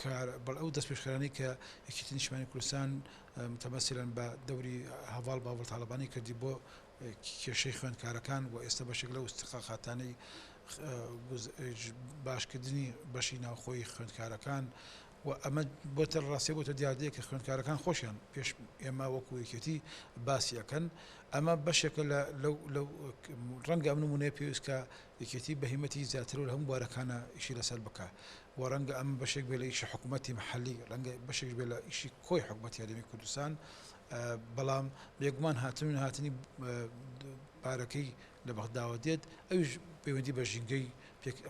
کار بەڵ ئەو دەستپێشخەرانەی کە یەکێتی نیشتمانی کوردستان متەمەسیلەن بە دەوری هەڤاڵ باڤڵ تاڵەبانی کردی بۆ کێشەی خوێندکارەکان و ئێستا بەشێک لەو ئیستحقاقاتانەی باشکردنی بەشی ناوخۆی خوێندکارەکان و ئەمە بۆتە ڕاستیە بۆتە دیاردەیە کە خوێندکارەکان خۆشیان پێش ئێمە وەکو یەکێتی باسی ئەکەن ئەمە بەشێکە لە لەو لەو ڕەنگە ئەم نمونەیە پێویست کە یەکێتی بە هیمەتی زیاتر و لە هەموو بوارەکانە ئیشی لەسەر بکا و ڕەنگە ئەمە بەشێک بێ لە ئیشی حکوومەتی محەلی ڕەنگە بەشێک بێ لە ئیشی کۆی حکوومەتی هەرێمی کوردستان بەڵام بێگومان هاتن و نەهاتنی پارەکەی لە بەغداوە دێت ئەویش پەیوەندی بە ژینگەی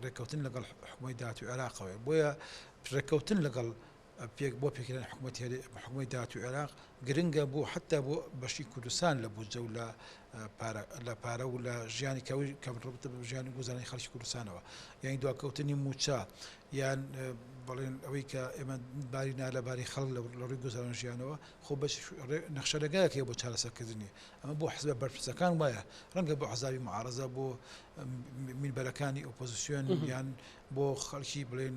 ڕێککەوتن لەگەڵ حکوومەتی داهاتووی عێراقەوەیە بۆیە ڕێککەوتن لەگەڵ پێک بۆ پێکهێنانی حکوومەتی هەرێ حکوومەتی داهاتووی عێراق گرنگە بۆ حەتا بۆ بەشی کوردستان لە بودجە و لە پارە لە پارە و لە ژیانی کە ئەوەی کە ڕەبتە بە ژیانی گوزەرانی خەڵکی کوردستانەوە یانی دواکەوتنی مووچە یان بەڵێن ئەوەی کە ئێمە باری نالەباری خەڵک لە ڕووی گوزەران ژیانەوە خۆ بەش نەخشەرێگایەک هەیە بۆ چارەسەرکردنی ئەمە بۆ حزبە بەرپرسەکان وایە ڕەنگە بۆ حزابی معارەزە بۆ مینبەرەکانی ئۆپۆزیسیۆن یان بۆ خەڵکی بڵێن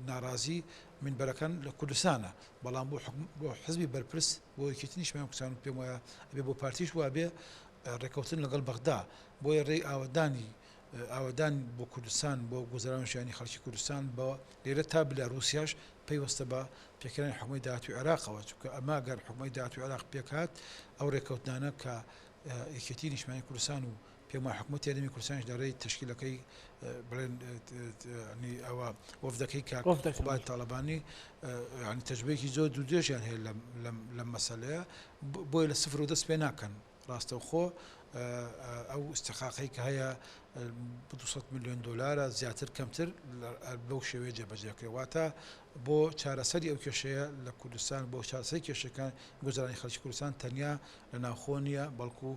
ناڕازی مینبەرەکان لە کوردستانە بەڵام بۆ بۆ حزبی بەرپرس بۆ یەکێتی نیشتمانی کوردستان پێم وایە ئەبێ بۆ پارتیش وابێ ڕێککەوتن لەگەڵ بەغدا بۆیە ڕێی ئاوەدانی ئاوەدان بۆ کوردستان بۆ گوزەران ژیانی خەڵکی کوردستان بە لێرە تا بلە رووسیاش پەیوەستە بە پێکهێنانی حکومەتی داهاتووی عێراقەوە چونکە ئەمە گەر حکومەتی داهاتووی عێراق پێکهات ئەو ڕێککەوتنانە کە یەکێتی نیشتمانی کوردستان و پێم وایە حکومەتی هەرێمی کوردستانیش لە ڕێی تەشکیلەکەی بڵێن ینی ئەوە وەفدەکەی کاک قوباد تاڵەبانی ینی تەجروبەیەکی زۆر دوورودرێژیان هەیە لەم مەسەلەیە بۆیە لە سفر و دەست پێ ناکەن ڕاستەوخۆ ئەو ئیستحقاقەی کە هەیە 200 ملیۆن دۆلارە زیاتر کەمتر بەو شێوەیە جێبەجێ کرێ واتە بۆ چارەسەری ئەو کێشەیە لە کوردستان بۆ چارەسەری کێشەکان گوزەرانی خەڵکی کوردستان تەنیا لە ناوخۆ نییە بەڵکو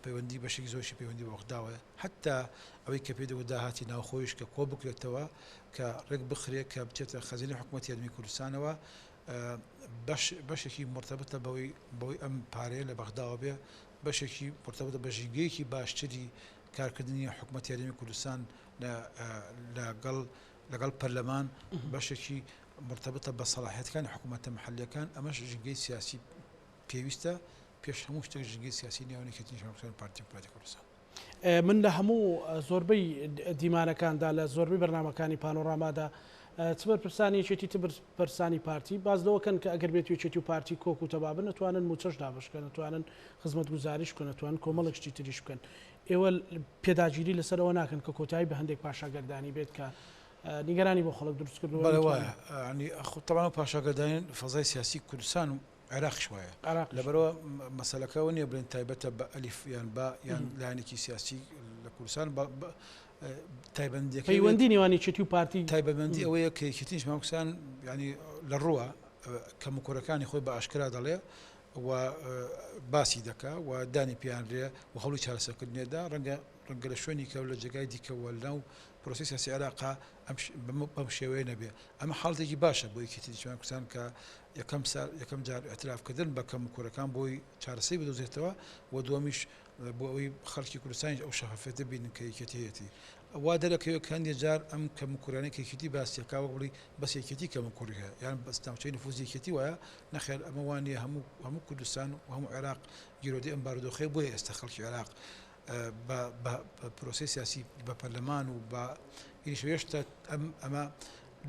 پەیوەندی بەشێکی زۆرشی پەیوەندی بە بەغداوە حتا ئەوەی کە پێی دەگوت داهاتی ناوخۆیش کە کۆ بکرێتەوە کە ڕێک بخرێ کە بچێتە خەزینەی حکوومەتی هەرێمی کوردستانەوە بەش بەشێکی مرتبطە بەوەی بەوەی ئەم پارەیە لە بەغداوە بێ بەشێکی مرتبطە بە ژینگەیەکی باشتری کارکردنی حکوومەتی هەرێمی کوردستان لەگەڵ لەگەڵ پەرلەمان بەشێکی مرتبطە بە سەڵاحیەتەکانی حکوومەتە محەلیەکان ئەمەش ژینگەی سیاسی پێویستە پێش هەموو شتێک ژینگەی سیاسی نێوان یەکێتی نیشتمانی کوردستان و پارتی دیموکراتی کوردستان. من لە هەموو زۆربەی دیمانەکاندا لە زۆربەی بەرنامەکانی پانۆرامادا چ بەرپرسانی یەکێتی چ بەرپرسانی پارتی باس لەوە کەن کە ئەگەر بێت یەکێتی و پارتی کۆک و تەبا بن ئەتوانن مووچەش دابەش بکەن ئەتوانن خزمەتگوزاریش بکەن ئەتوانن کۆمەڵێک شتی تریش بکەن ئێوە پێداگیری لەسەر ئەوە ناکەن کە کۆتایی بە هەندێک پاشاگەردانی بێت کە نیگەرانی بۆ خەڵک دروست کردووە بەڵێ وایە یانی خۆ تەبعەن ئەو پاشاگەردانی فەزای سیاسی کوردستان و عێراقیش وایە لەبەرئەوە مەسەلەکە ئەوە نییە بڵێن تایبەتە بە ئەلیف یان با یان لایەنێکی سیاسی لە کوردستان تایبەندیەکەی پەیوەندی نێوان یەکێتی و پارتی تایبەتمەندی ئەوەیە کە یەکێتی نیشتمانی کوردستان ینی لە ڕووە کەموکورەکانی خۆی بە ئاشکرا دەڵێ. و باسی دەکا و دانی پێیان رێ و هەوڵی چارەسەرکردنێ دا، رەنگە رەنگە لە شوێنی کە و لە جێگای دیکە و لە ناو پرۆسەی سیاسی عێراقا ئەم بەم شێوەیە نەبێ. ئەمە حاڵەتێکی باشە بۆ یەکێتی نیشتمانی کوردستان کە یەکەم سار یەکەم جار ئیعتراف کردن بە کەموکوڕیەکان بۆی چارەسەری بدۆزێتەوە و دووەمیش بۆ ئەوەی خەڵکی کوردستانیش ئەو شەفافیەتە بینن کە یەکێتی هەیەتی. وا دەرەکەوێت کە هەندێ جار ئەم کەموکوڕیانەی کە یەکێتی باسی ئەکا وەک بڵێی بەس یەکێتی کەموکوڕی هەیە یان بەس ناوچەی نفوزی یەکێتی وایە، نەخێر ئەمە وا نییە هەموو هەموو کوردستان و هەموو عێراق گیرۆدەی ئەم بارودۆخەیە بۆیە ئێستا خەڵکی عێراق بە بە پرۆسەی سیاسی بە پەرلەمان و بە ئینیش هێشتا ئەم ئەمە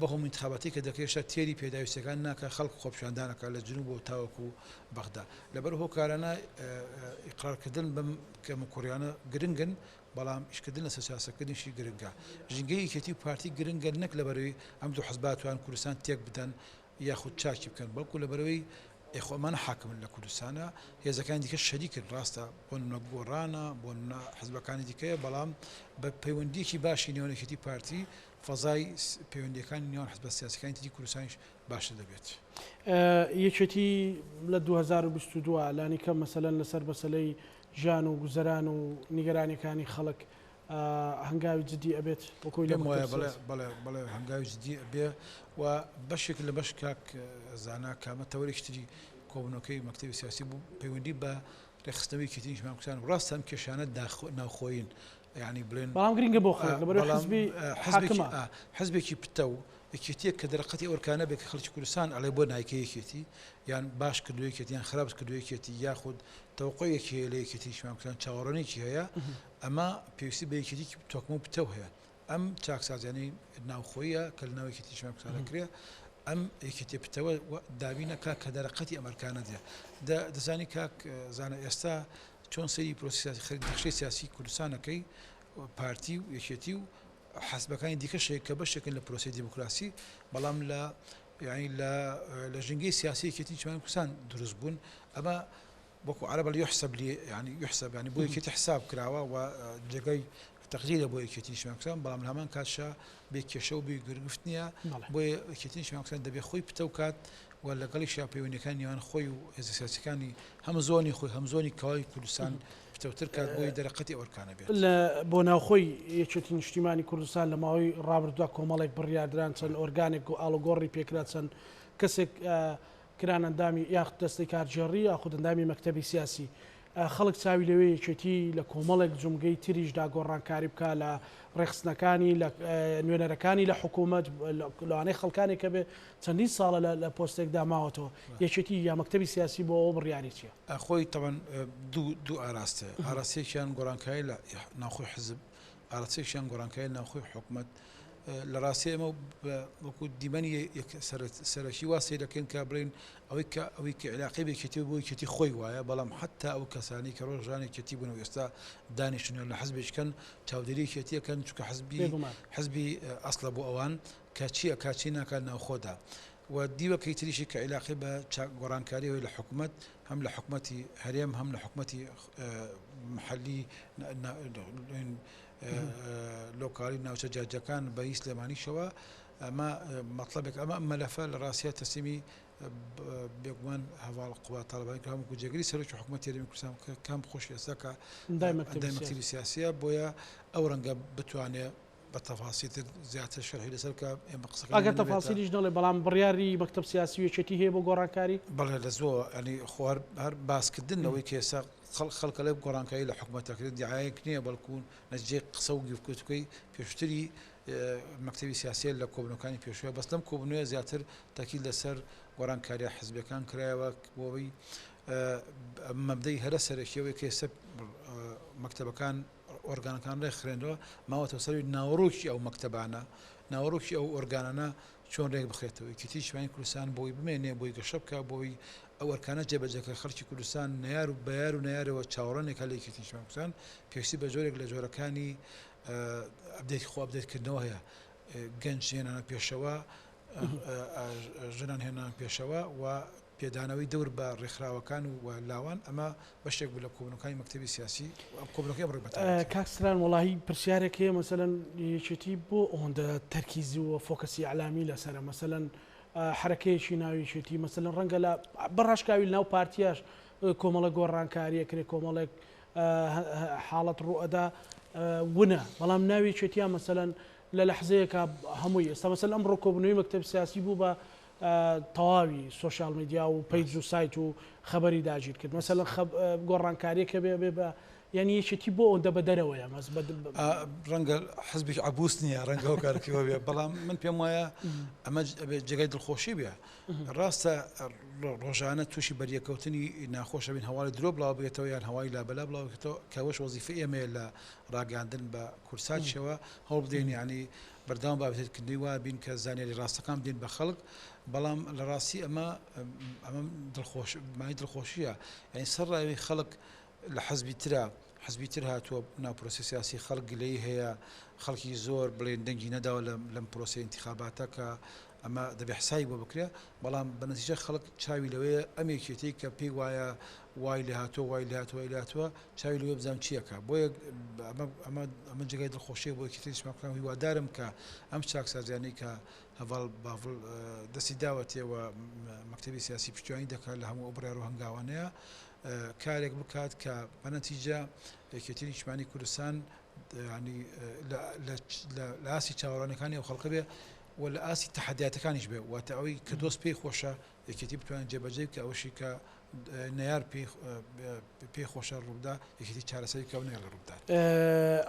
بەهۆم ئینتخاباتی کە دەکرێت هێشتا تێری پێداویستیەکان ناکە خەڵک خۆپیشاندان ئەکا لە جنوبەوە تاوەکو بەغدا لەبەر هۆکارانە ئیقرارکردن بەم کەموکوڕیانە گرنگن بەڵام ئیشکردن لەسەر چارەسەرکردنیشی گرنگە. ژینگەی یەکێتی و پارتی گرنگە نەک لەبەرئەوەی ئەم دوو حزبە توان کوردستان تێک بدەن یاخود چاکی بکەن بەڵکو لەبەرئەوەی ئێ خۆ ئەمانە حاکمن لە کوردستانا هێزەکانی دیکە شەریکن ڕاستە بۆ نمونە گۆڕانە بۆ نمونە حزبەکانی دیکەیە بەڵام بە پەیوەندیەکی باشی نێوان یەکێتی پارتی فەزای پەیوەندیەکانی نێوان حزبە سیاسەکانی تری کوردستانیش باشتر دەبێت. یەکێتی لە 2022 لانیکەم مەسەلەن لەسەر مەسەلەی ژیان و گوزەران و نیگەرانیەکانی خەڵک هەنگاوی جدی ئەبێت وەکۆی لە پێم وایە بەڵێ بەڵێ بەڵێ هەنگاوی جدی ئەبێ و بەشێک لە بەش کاک زانا کامە تەوەرێکی تری کۆبوونەوەکەی مەکتەبی سیاسی بوو پەیوەندی بە ڕێکخستنەوەی یەکێتی نیشتمانی کوردستان و ڕاستە ئەم کێشانە ناوخۆیین یانی بڵێن بەڵام گرنگە بۆ خەڵک لەبەرئەوەی بەڵام حزبی حزبێکی حاکمە. حزبێکی پتەو یەکێتیەک کە دەرەقەتی ئەو ئەرکانە بێ کە خەڵکی کوردستان ئەڵێ بۆ نایکەی یەکێتی یان باش کردووە یەکێتی یان خراپ کردووە یەکێتی یاخود تەوەقوعێکی هەیە لە یەکێتی نیشتمانی کوردستان چاوەڕوانیەکی هەیە ئەمە پێویستی بە یەکێتیی تۆکمە و پتەو هەیە ئەم چاکسازیانەی ناوخۆیە کە لە ناو یەکێتی نیشتمانی کوردستان دەکرێ ئەم یەکێتی پتەوە دابین ئەکا کە دەرەقەتی ئەم ئەرکانە دێ دەزانی کاک زانا ئێستا چۆن سەیری پرۆسەی سیاسی خەریک نەخشەی سیاسی کوردستان ئەکەی پارتی و یەکێتی و حزبەکانی دیکەش هەیە کە بەشێکن لە پرۆسەی دیموکراسی بەڵام لە یعنی لە لە ژینگەی سیاسی یەکێتی نیشتمانی کوردستان دروست بوون ئەمە وەکو عەرەب ئەڵێ یحسب لی یعنی یحسب یعنی بۆ یەکێتی حساب کراوە و جێگای تەقدیرە بۆ یەکێتی نیشتمانی کوردستان بەڵام لە هەمان کاتشا بێ کێشە و بێ گرفت نییە بۆیە یەکێتی نیشتمانی کوردستان دەبێ خۆی پتەو کات و لەگەڵیشیا پەیوەندیەکانی نێوان خۆی و هێزە سیاسیەکانی هەم زۆنی خۆی هەم زۆنی کەوای کوردستان پتەوتر کات بۆی دەرەقەتی ئەو ئەرکانە بێت. لە بۆ ناوخۆی یەکێتی نیشتیمانی کوردستان لە ماوەی ڕابردوودا کۆمەڵێک بڕیاردران چەند ئۆرگانێک و ئاڵوگۆڕی پێکرا چەند کەسێک کران ئەندامی یاخود دەستەی کارگێڕی یاخود ئەندامی مەکتەبی سیاسی خەڵک چاوی لەوێ یەکێتی لە کۆمەڵێک جومگەی تریشدا گۆڕانکاری بکا لە ڕێکخستنەکانی لە نوێنەرەکانی لە حکوومەت لەوانەیە خەڵکانێک کە بێ چەندین ساڵە لە پۆستێکدا ماوەتەوە یەکێتی یا مەکتەبی سیاسی بۆ ئەوە بڕیاری چییە؟ خۆی تەبعەن دوو ئاراستەیە ئاراستەیەکیان گۆڕانکاری لە ناوخۆی حزب ئاراستەیەکیان گۆڕانکاری لە ناوخۆی حکومەت لە ڕاستی ئێمە وەکو دیمەنی سەرەکی وا سەیر دەکەین کە بڵێین ئەوەی کە ئەوەی کە عێراقی بە یەکێتی بۆ یەکێتی خۆی وایە بەڵام حتا ئەو کەسانی کە ڕۆژان یەکێتی بوون و ئێستا دانیشتون لە حزبێکن چاودێری یەکێتیەکەن چونکە حزبی حزبی ئەسڵە بۆ ئەوان کە چی ئەکات چی ناکات ناوخۆدا و دیوەکەی تریشی کە عیلاقەی بە گۆڕانکاریەوەی لە حکومەت هەم لە حکومەتی هەرێم هەم لە حکومەتی محەلی لۆکالی ناوچە جیاجیاکان بە هی سلێمانیشەوە ئەمە مەتڵەبێک ئەمە مەلەفە لە ڕاستیا تەسلیمی بێگومان هەڤاڵ قوباد تاڵەبانی کە هەموو جێگری سەرۆکی حکوومەتی هەرێمی کوردستان کە کام خۆشی ئێستا کە ئەندامی ئەندامی مەکتەبی سیاسیە بۆیە ئەو ڕەنگە بتوانێ بە تەفاسیلتر زیاتر شەرحی لەسەر بکا ئێمە قسەکەمان ئەگەر نەبێتە تەفاسیلیش نەڵێ بەڵام بڕیاری مەکتەب سیاسی و یەکێتی هەیە بۆ گۆڕانکاری؟ بەڵێ لە زۆر یانی خۆ هەر هەر باسکردن لەوەی کە ئێستا خەڵک خەڵک ئەڵێ گۆڕانکاری لە حکومەت ئەکرێت دیعایەک نییە بەڵکو نەتیجەی قسە و گفتوگۆی پێشتری مەکتەبی سیاسیە لە کۆبوونەوەکانی پێشووە بەس لەم کۆبوونەوەیە زیاتر تەکید لەسەر گۆڕانکاریە حزبیەکان کرایەوە بۆ ئەوەی مەبدەئی هەرە سەرەکی ئەوەی کە ئێستا مەکتەبەکان ئۆرگانەکان ڕێکخرێنەوە ماوەتەوە سەروی ناوەڕۆکی ئەو مەکتەبانە ناوەڕۆکی ئەو ئۆرگانانە چۆن ڕێک بخرێتەوە یەکێتی نیشتمانی کوردستان بۆی بمێنێ بۆی گەشە بکا بۆی ئەو ئەرکانە جێبەجێ کە خەڵکی کوردستان نەیار و بەیار و نەیارەوە چاوەڕوانێکە لە یەکێتی نیشتمانی کوردستان پێویستی بە جۆرێک لە جۆرەکانی ئەپدەیت خۆ ئەپدەیت کردنەوە هەیە گەنج هێنانە پێشەوە ژنان هێنانە پێشەوە و پێدانەوەی دەور بە ڕێکخراوەکان و لاوان، ئەمە بەشێک بوو لە کۆبوونەوەکانی مەکتەبی سیاسی و کۆبوونەوەکەی ئەمڕۆی بەتایبەتی. کاک ستران وەڵاهی پرسیارێک هەیە مەسەلەن یەکێتی بۆ ئەوەندە تەرکیزی و فۆکەسی ئیعلامی لەسەرە مەسەلەن. حەرەکەیەکی ناو یەکێتی مەسەلەن ڕەنگە لە بە ڕاشکاوی لەناو پارتیاش کۆمەڵە گۆڕانکاریە کرێ کۆمەڵێک حاڵەت ڕوئەدا ونە بەڵام ناو یەکێتیا مەسەلەن لە لەحزەیەکا هەمووی ئێستا مەسەلەن ئەمڕۆ کۆبوونەوەی مەکتەب سیاسی بوو بە تەواوی سۆشیال میدیا و پەیج و سایت و خەبەری داگیر کرد مەسەلەن گۆڕانکاریەکە بێ بێ بە یعنی یەکێتی بۆ ئەوەندە بە دەرەوەیە مەس بە ڕەنگە حزبێکی عەبوس نییە ڕەنگە هۆکارەکەی وە بێ بەڵام من پێم وایە ئەمە جێگای دڵخۆشی بێ ڕاستە ڕۆژانە تووشی بەریەکەوتنی ناخۆشە بین هەواڵی درۆ بڵاو بێتەوە یان هەوای لابەلا بڵاو بێتەوە کەوەش وەزیفە ئێمەیە لە ڕاگەاندن بە کورساتشەوە هەوڵ بدەین یعنی بەردەوام بە ئاپدەیتکردنەوەی وا بین کە زانیاری ڕاستەکان بدەین بە خەڵک، بەڵام لە ڕاستی ئەمە ئەمە دڵخۆش مایەی دڵخۆشییە، یانی سەرڕای خەڵک لە حزبی ترە حزبی تر هاتووە ناو پرۆسەی سیاسی خەڵک گلەیی هەیە خەڵکی زۆر بڵێن دەنگی نەداوە لەم پرۆسەی ئینتخاباتە کە ئەمە دەبێ حسابی بۆ بکرێ بەڵام بە نەتیجە خەڵک چاوی لەوەیە ئەم یەکێتی کە پێی وایە وای لێهاتووە وای لێهاتووە وای لێهاتووە چاوی لەوەیە بزانم چی ئەکا بۆیە ئەمە ئەمە ئەمە جێگای دڵخۆشیە بۆ یەکێتی نیشتمانی کوردستان هیوادارم کە ئەم چاکسازیانەی کە هەڤاڵ باڤڵ دەستی داوەتێ و مەکتەبی سیاسی پشتیوانی دەکات لە هەموو ئەو بڕیار و هەنگاوانەیە کارێک بکات کە بە نەتیجە یەکێتی نیشتمانی کوردستان ینی لە ئاستی چاوەڕوانیەکانی ئەو خەڵکە بێ و لە ئاستی تەحەدیاتەکانیش بێ واتە ئەوەی کە دۆست پێی خۆشە یەکێتی بتوانێت جێبەجێی بکە ئەوەشی کە نەیار پێی خۆشە ڕووبدا یەکێتی چارەسەری بکە و نەیەڵێ ڕووبدات.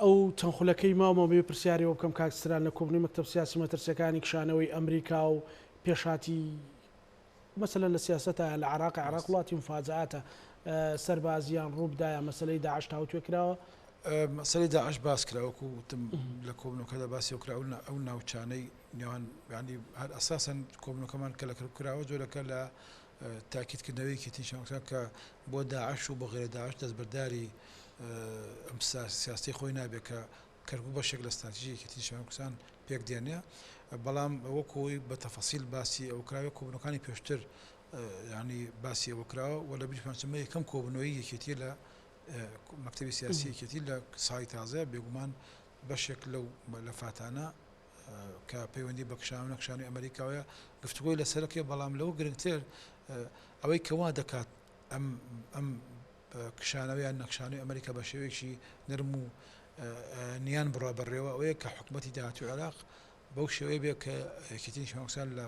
ئەو چەند خولەکەی ماومەوە بێ پرسیاری ئەوە بکەم کاک ستران لە کۆبوونەوەی مەکتەب سیاسی مەترسیەکانی کشانەوەی ئەمریکا و پێشهاتی مەسەلەن لە سیاسەتا لە عێراق عێراق وڵاتی مفاجەئاتە سەربازیان ڕووبدایە مەسەلەی داعش تاوتوێ کراوە؟ مەسەلەی داعش باس کرا وەکو وتم لە کۆبوونەوەکەدا باسی ئەوە کرا ئەو ناوچانەی نێوان یانی هەر ئەساسەن کۆبوونەوەکەمان کە لە کەرکوک کراوە جۆرەکە لە تاکیدکردنەوەی یەکێتی نیشتمانیەکان کە بۆ داعش و بۆ غەیرە داعش دەستبەرداری ئەم سیاسەی خۆی نابێت کە کەرکوک بەشێک لە ستراتیژی یەکێتی نیشتمانی کوردستان پێک دێنێ بەڵام وەکو ئەوەی بە تەفەسیل باسی ئەوە کراوە کۆبوونەوەکانی پێشتر ینی باسی ئەوە کراوە و لە بیرمان چمە یەکەم کۆبوونەوەی یەکێتی لە مەکتەبی سیاسی یەکێتی لە ساڵی تازە بێگومان بەشێک لەو مەلەفاتانە کە پەیوەندی بە کشان و نەکشانی ئەمریکاوەیە گفتوگۆی لەسەرەکەی بەڵام لەوە گرنگتر ئەوەی کە وا دەکات ئەم ئەم کشانەوە یان نەکشانەوەی ئەمریکا بە شێوەیەکی نەرم و نیان بڕوا بەڕێوە ئەوەیە کە حکوومەتی داهاتوی عێراق بەو شێوەیە بێ کە یەکێتی نیشتمانی لە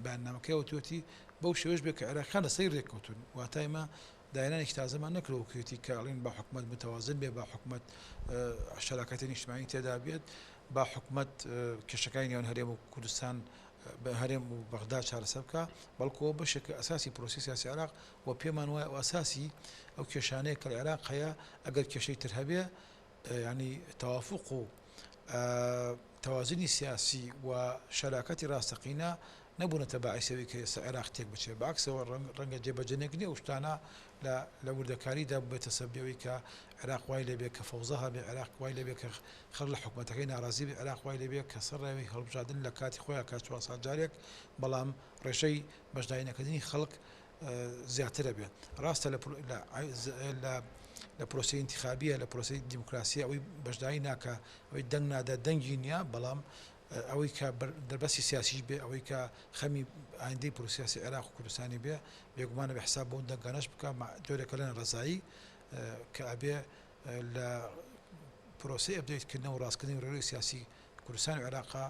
بەیاننامەکەی وتوویەتی، بەو شێوەیەش بێت کە عێراقییەکان لەسەری رێککەوتوون، واتە ئێمە داهێنانێکی تازەمان نەکردووە وەکوێتی کە ئەڵێن با حکومەت متەوازن بێت، با حکومەت شەراکەتی نیشتمانی تێدا بێت، با حکومەت کێشەکانی نێوان هەرێم و کوردستان هەرێم و بەغدا چارەسەر بکا، بەڵکو ئەوە بەشێکە ئەساسی پرۆسەی سیاسی عێراق و پێمان وایە ئەو ئەساسی ئەو کێشانەیە کە لە عێراق هەیە ئەگەر کێشەی تر هەبێ یانی تەوافوق و تەوازنی سیاسی و شەراکەتی ڕاستەقینە نەبوونەتە باعیسی ئەوەی کە ئێستا عێراق تێک بچێت، بە عەکسەوە ڕەنگە جێبەجێ نەکردنی ئەو شتانە لە وردەکاریدا ببێتە سەبەبی ئەوەی کە عێراق وای لێ بێت کە فەوزا هەبێت، عێراق وای لێ بێت کە خەڵک لە حکومەتەکەی ناڕازی بێت، عێراق وای لێ بێت کە سەرڕای هەڵبژاردن لە کاتی خۆیان کە چوار ساڵ جارێک، بەڵام ڕێژەی بەشداری نەکردنی خەڵک زیاترە بێت. ڕاستە لە پرۆسەی ئینتخابیە، لە پرۆسەی دیموکراسیە ئەوەی بەشداری ناکا، ئەوەی دەنگ نادا دەنگی نییە، بەڵام ئەوەی کە دەربەستی سیاسیش بێ، ئەوەی کە خەمی ئایندەی پرۆسەی سیاسی عێراق و کوردستانی بێ، بێگومان ئەبێ حساب بۆ ئەو دەنگانەش بکا، جۆرێکە لە ناڕەزایی کە ئەبێ لە پرۆسەی ئەپدەیتکردنەوە و ڕاستکردنی ڕێڕەوی سیاسی کوردستان و عێراقا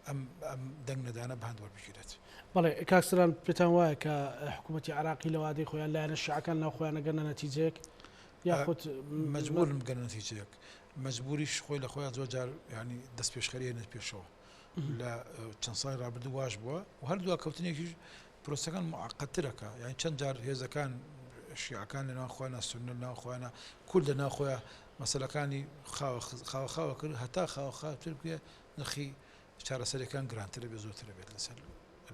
ئەم ئەم دەنگ نەدانە بە هەند وەربگیرێت. بەڵێ کاک سەلام پێتان وایە کە حکوومەتی عێراقی لە وادەی خۆیان لایەنە شیعەکان ناو خۆیان ئەگەنە نەتیجەیەک یاخود مەجبوورن بگەنە نەتیجەیەک مەجبووریش خۆی لە خۆیان زۆر جار یانی دەستپێشخەری هێنێت پێشەوە لە چەند ساڵی ڕابردوو واش بووە و هەر دواکەوتنێکیش پرۆسەکان معقدترەکە یان چەند جار هێزەکان شیعەکان لە ناو خۆیانە سوننە لە ناو خۆیانە کورد لە ناو خۆیان مەسەلەکانی خاوە خاوە خاوە کرد هەتا خاوە خاوتر بکرێ نرخی چارەسەریەکان گرانتر ئەبێت زۆرتر ئەبێت لەسەر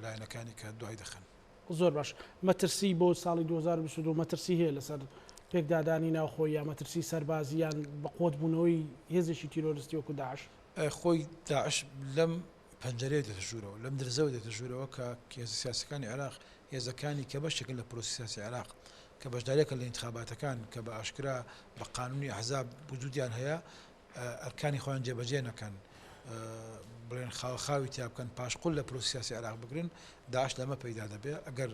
لایەنەکانی کە دوای دەخەن. زۆر باش مەترسی بۆ ساڵی 2022 مەترسی هەیە لەسەر پێکدادانی ناوخۆ یا مەترسی سەربازی یان بەقوەت بوونەوەی هێزێکی تیرۆرستی وەکو داعش؟ خۆی داعش لەم پەنجەرەیە دێتە ژوورەوە، لەم درزەوە دێتە ژوورەوە کە هێزە سیاسیەکانی عێراق، هێزەکانی کە بەشێکن لە پرۆسەی سیاسی عێراق، کە بەشداریەکەن لە ئینتخاباتەکان، کە بە ئاشکرا بە قانونی ئەحزاب وجودیان هەیە، ئەرکانی خۆیان جێبەجێ نەکەن. بڵێن خاوخاوی تیا بکەن پاشقول لە پرۆسی سیاسی عێراق بگرن داعش لەمە پەیدا دەبێ ئەگەر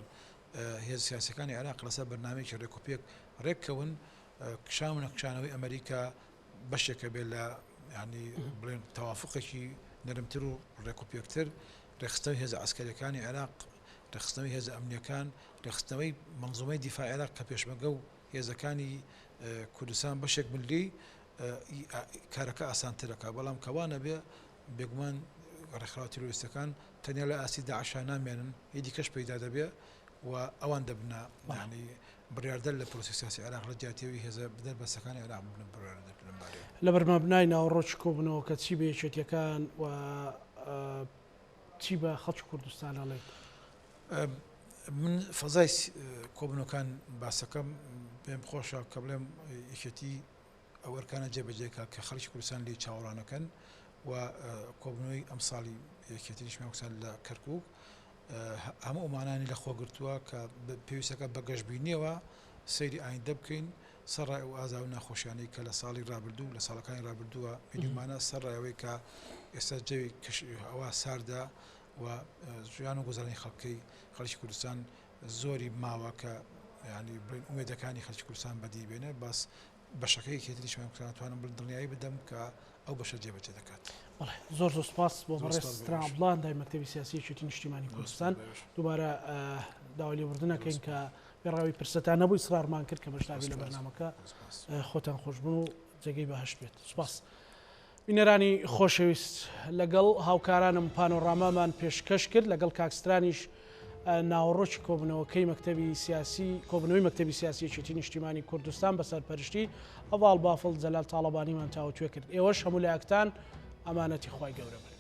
هێز سیاسەکانی عێراق لەسەر بەرنامەیەکی ڕێکوپێک ڕێککەون کشان و نەکشانەوەی ئەمریکا بەشێکە بێت لە ینی بڵێن تەوافقێکی نەرمتر و ڕێکوپێکتر ڕێکخستنەوەی هێزە عەسکەریەکانی عێراق، ڕێکخستنەوەی هێزە ئەمنیەکان، ڕێکخستنەوەی مەنزومەی دیفاع عێراق کە پێشمەرگە و هێزەکانی کوردستان بەشێک بن لێی، کارەکە ئاسانتر ئەکا، بەڵام کە وا نەبێ بێگومان ڕێکخراوە تیرۆریستەکان تەنیا لە ئاستی داعشا نامێنن، هی دیکەش پەیدا دەبێ و ئەوان دەبنە یانی بڕیاردەر لە پرۆسەی سیاسی عێراق لە جیاتی ئەوەی هێزە دەربەستەکانی عێراق ببنە بڕیاردەر لەم بارەیەوە. لە بەرمەبنای ناوەڕۆکی کۆبوونەوەکە چی بە یەکێتیەکان و چی بە خەڵکی کوردستان ئەڵێیت؟ من فەزای کۆبوونەوەکان باسەکەم پێم خۆشە کە بڵێم یەکێتی ئەو ئەرکانە جێبەجێ کە کە خەڵکی کوردستان لێی چاوەڕانەکەن و کۆبوونەوەی ئەمساڵی یەکێتی نیشتمانی کوردستان لە کەرکووک هەموو ئەو مانایانەی لە خۆ گرتووە کە پێویستەکە بە گەشبینیەوە سەیری ئایندە بکەین سەرڕای ئەو ئازار و ناخۆشیانەی کە لە ساڵی رابردوو لە ساڵەکانی رابردووە بینیومانە سەرڕای ئەوەی کە ئێستا جەوی کەش هەوا ساردە و ژیان و گوزەرانی خەڵکی خەڵکی کوردستان زۆری ماوە کە ینی بڵێن ئومێدەکانی خەڵکی کوردستان بەدی بێنێ باس بەشەکەی یەکێتی نیشتمانی کوردستان توانم بڵێم دڵنیایی بدەم کە ئەو بەشە جێبەجێ دەکات. بەڵێ زۆر زۆر سپاس بۆ بەڕێز ستران عەبدوڵا ئەندامی مەکتەبی سیاسی یەکێتی نیشتیمانی کوردستان دووبارە داوای لێبوردن ئەکەین کە وێڕاوی پرسەتان نەبوو ئیسرارمان کرد کە بەشداربی لە بەرنامەکە خۆتان خۆشببن و جێگەی بەهشت بێت سپاس. بینەرانی خۆشەویست لەگەڵ هاوکارانم پانۆڕامامان پێشکەش کرد لەگەڵ کاک سترانیش ناوەڕۆکی کۆبوونەوەکەی مەکتەبی سیاسی کۆبوونەوەی مەکتەبی سیاسی یەکێتی نیشتیمانی کوردستان بە سەرپەرشتی هەڤاڵ بافڵ جەلال تاڵەبانیمان تاوتوێ کرد ئێوەش هەموو لایەکتان ئەمانەتی خوای گەورە بن.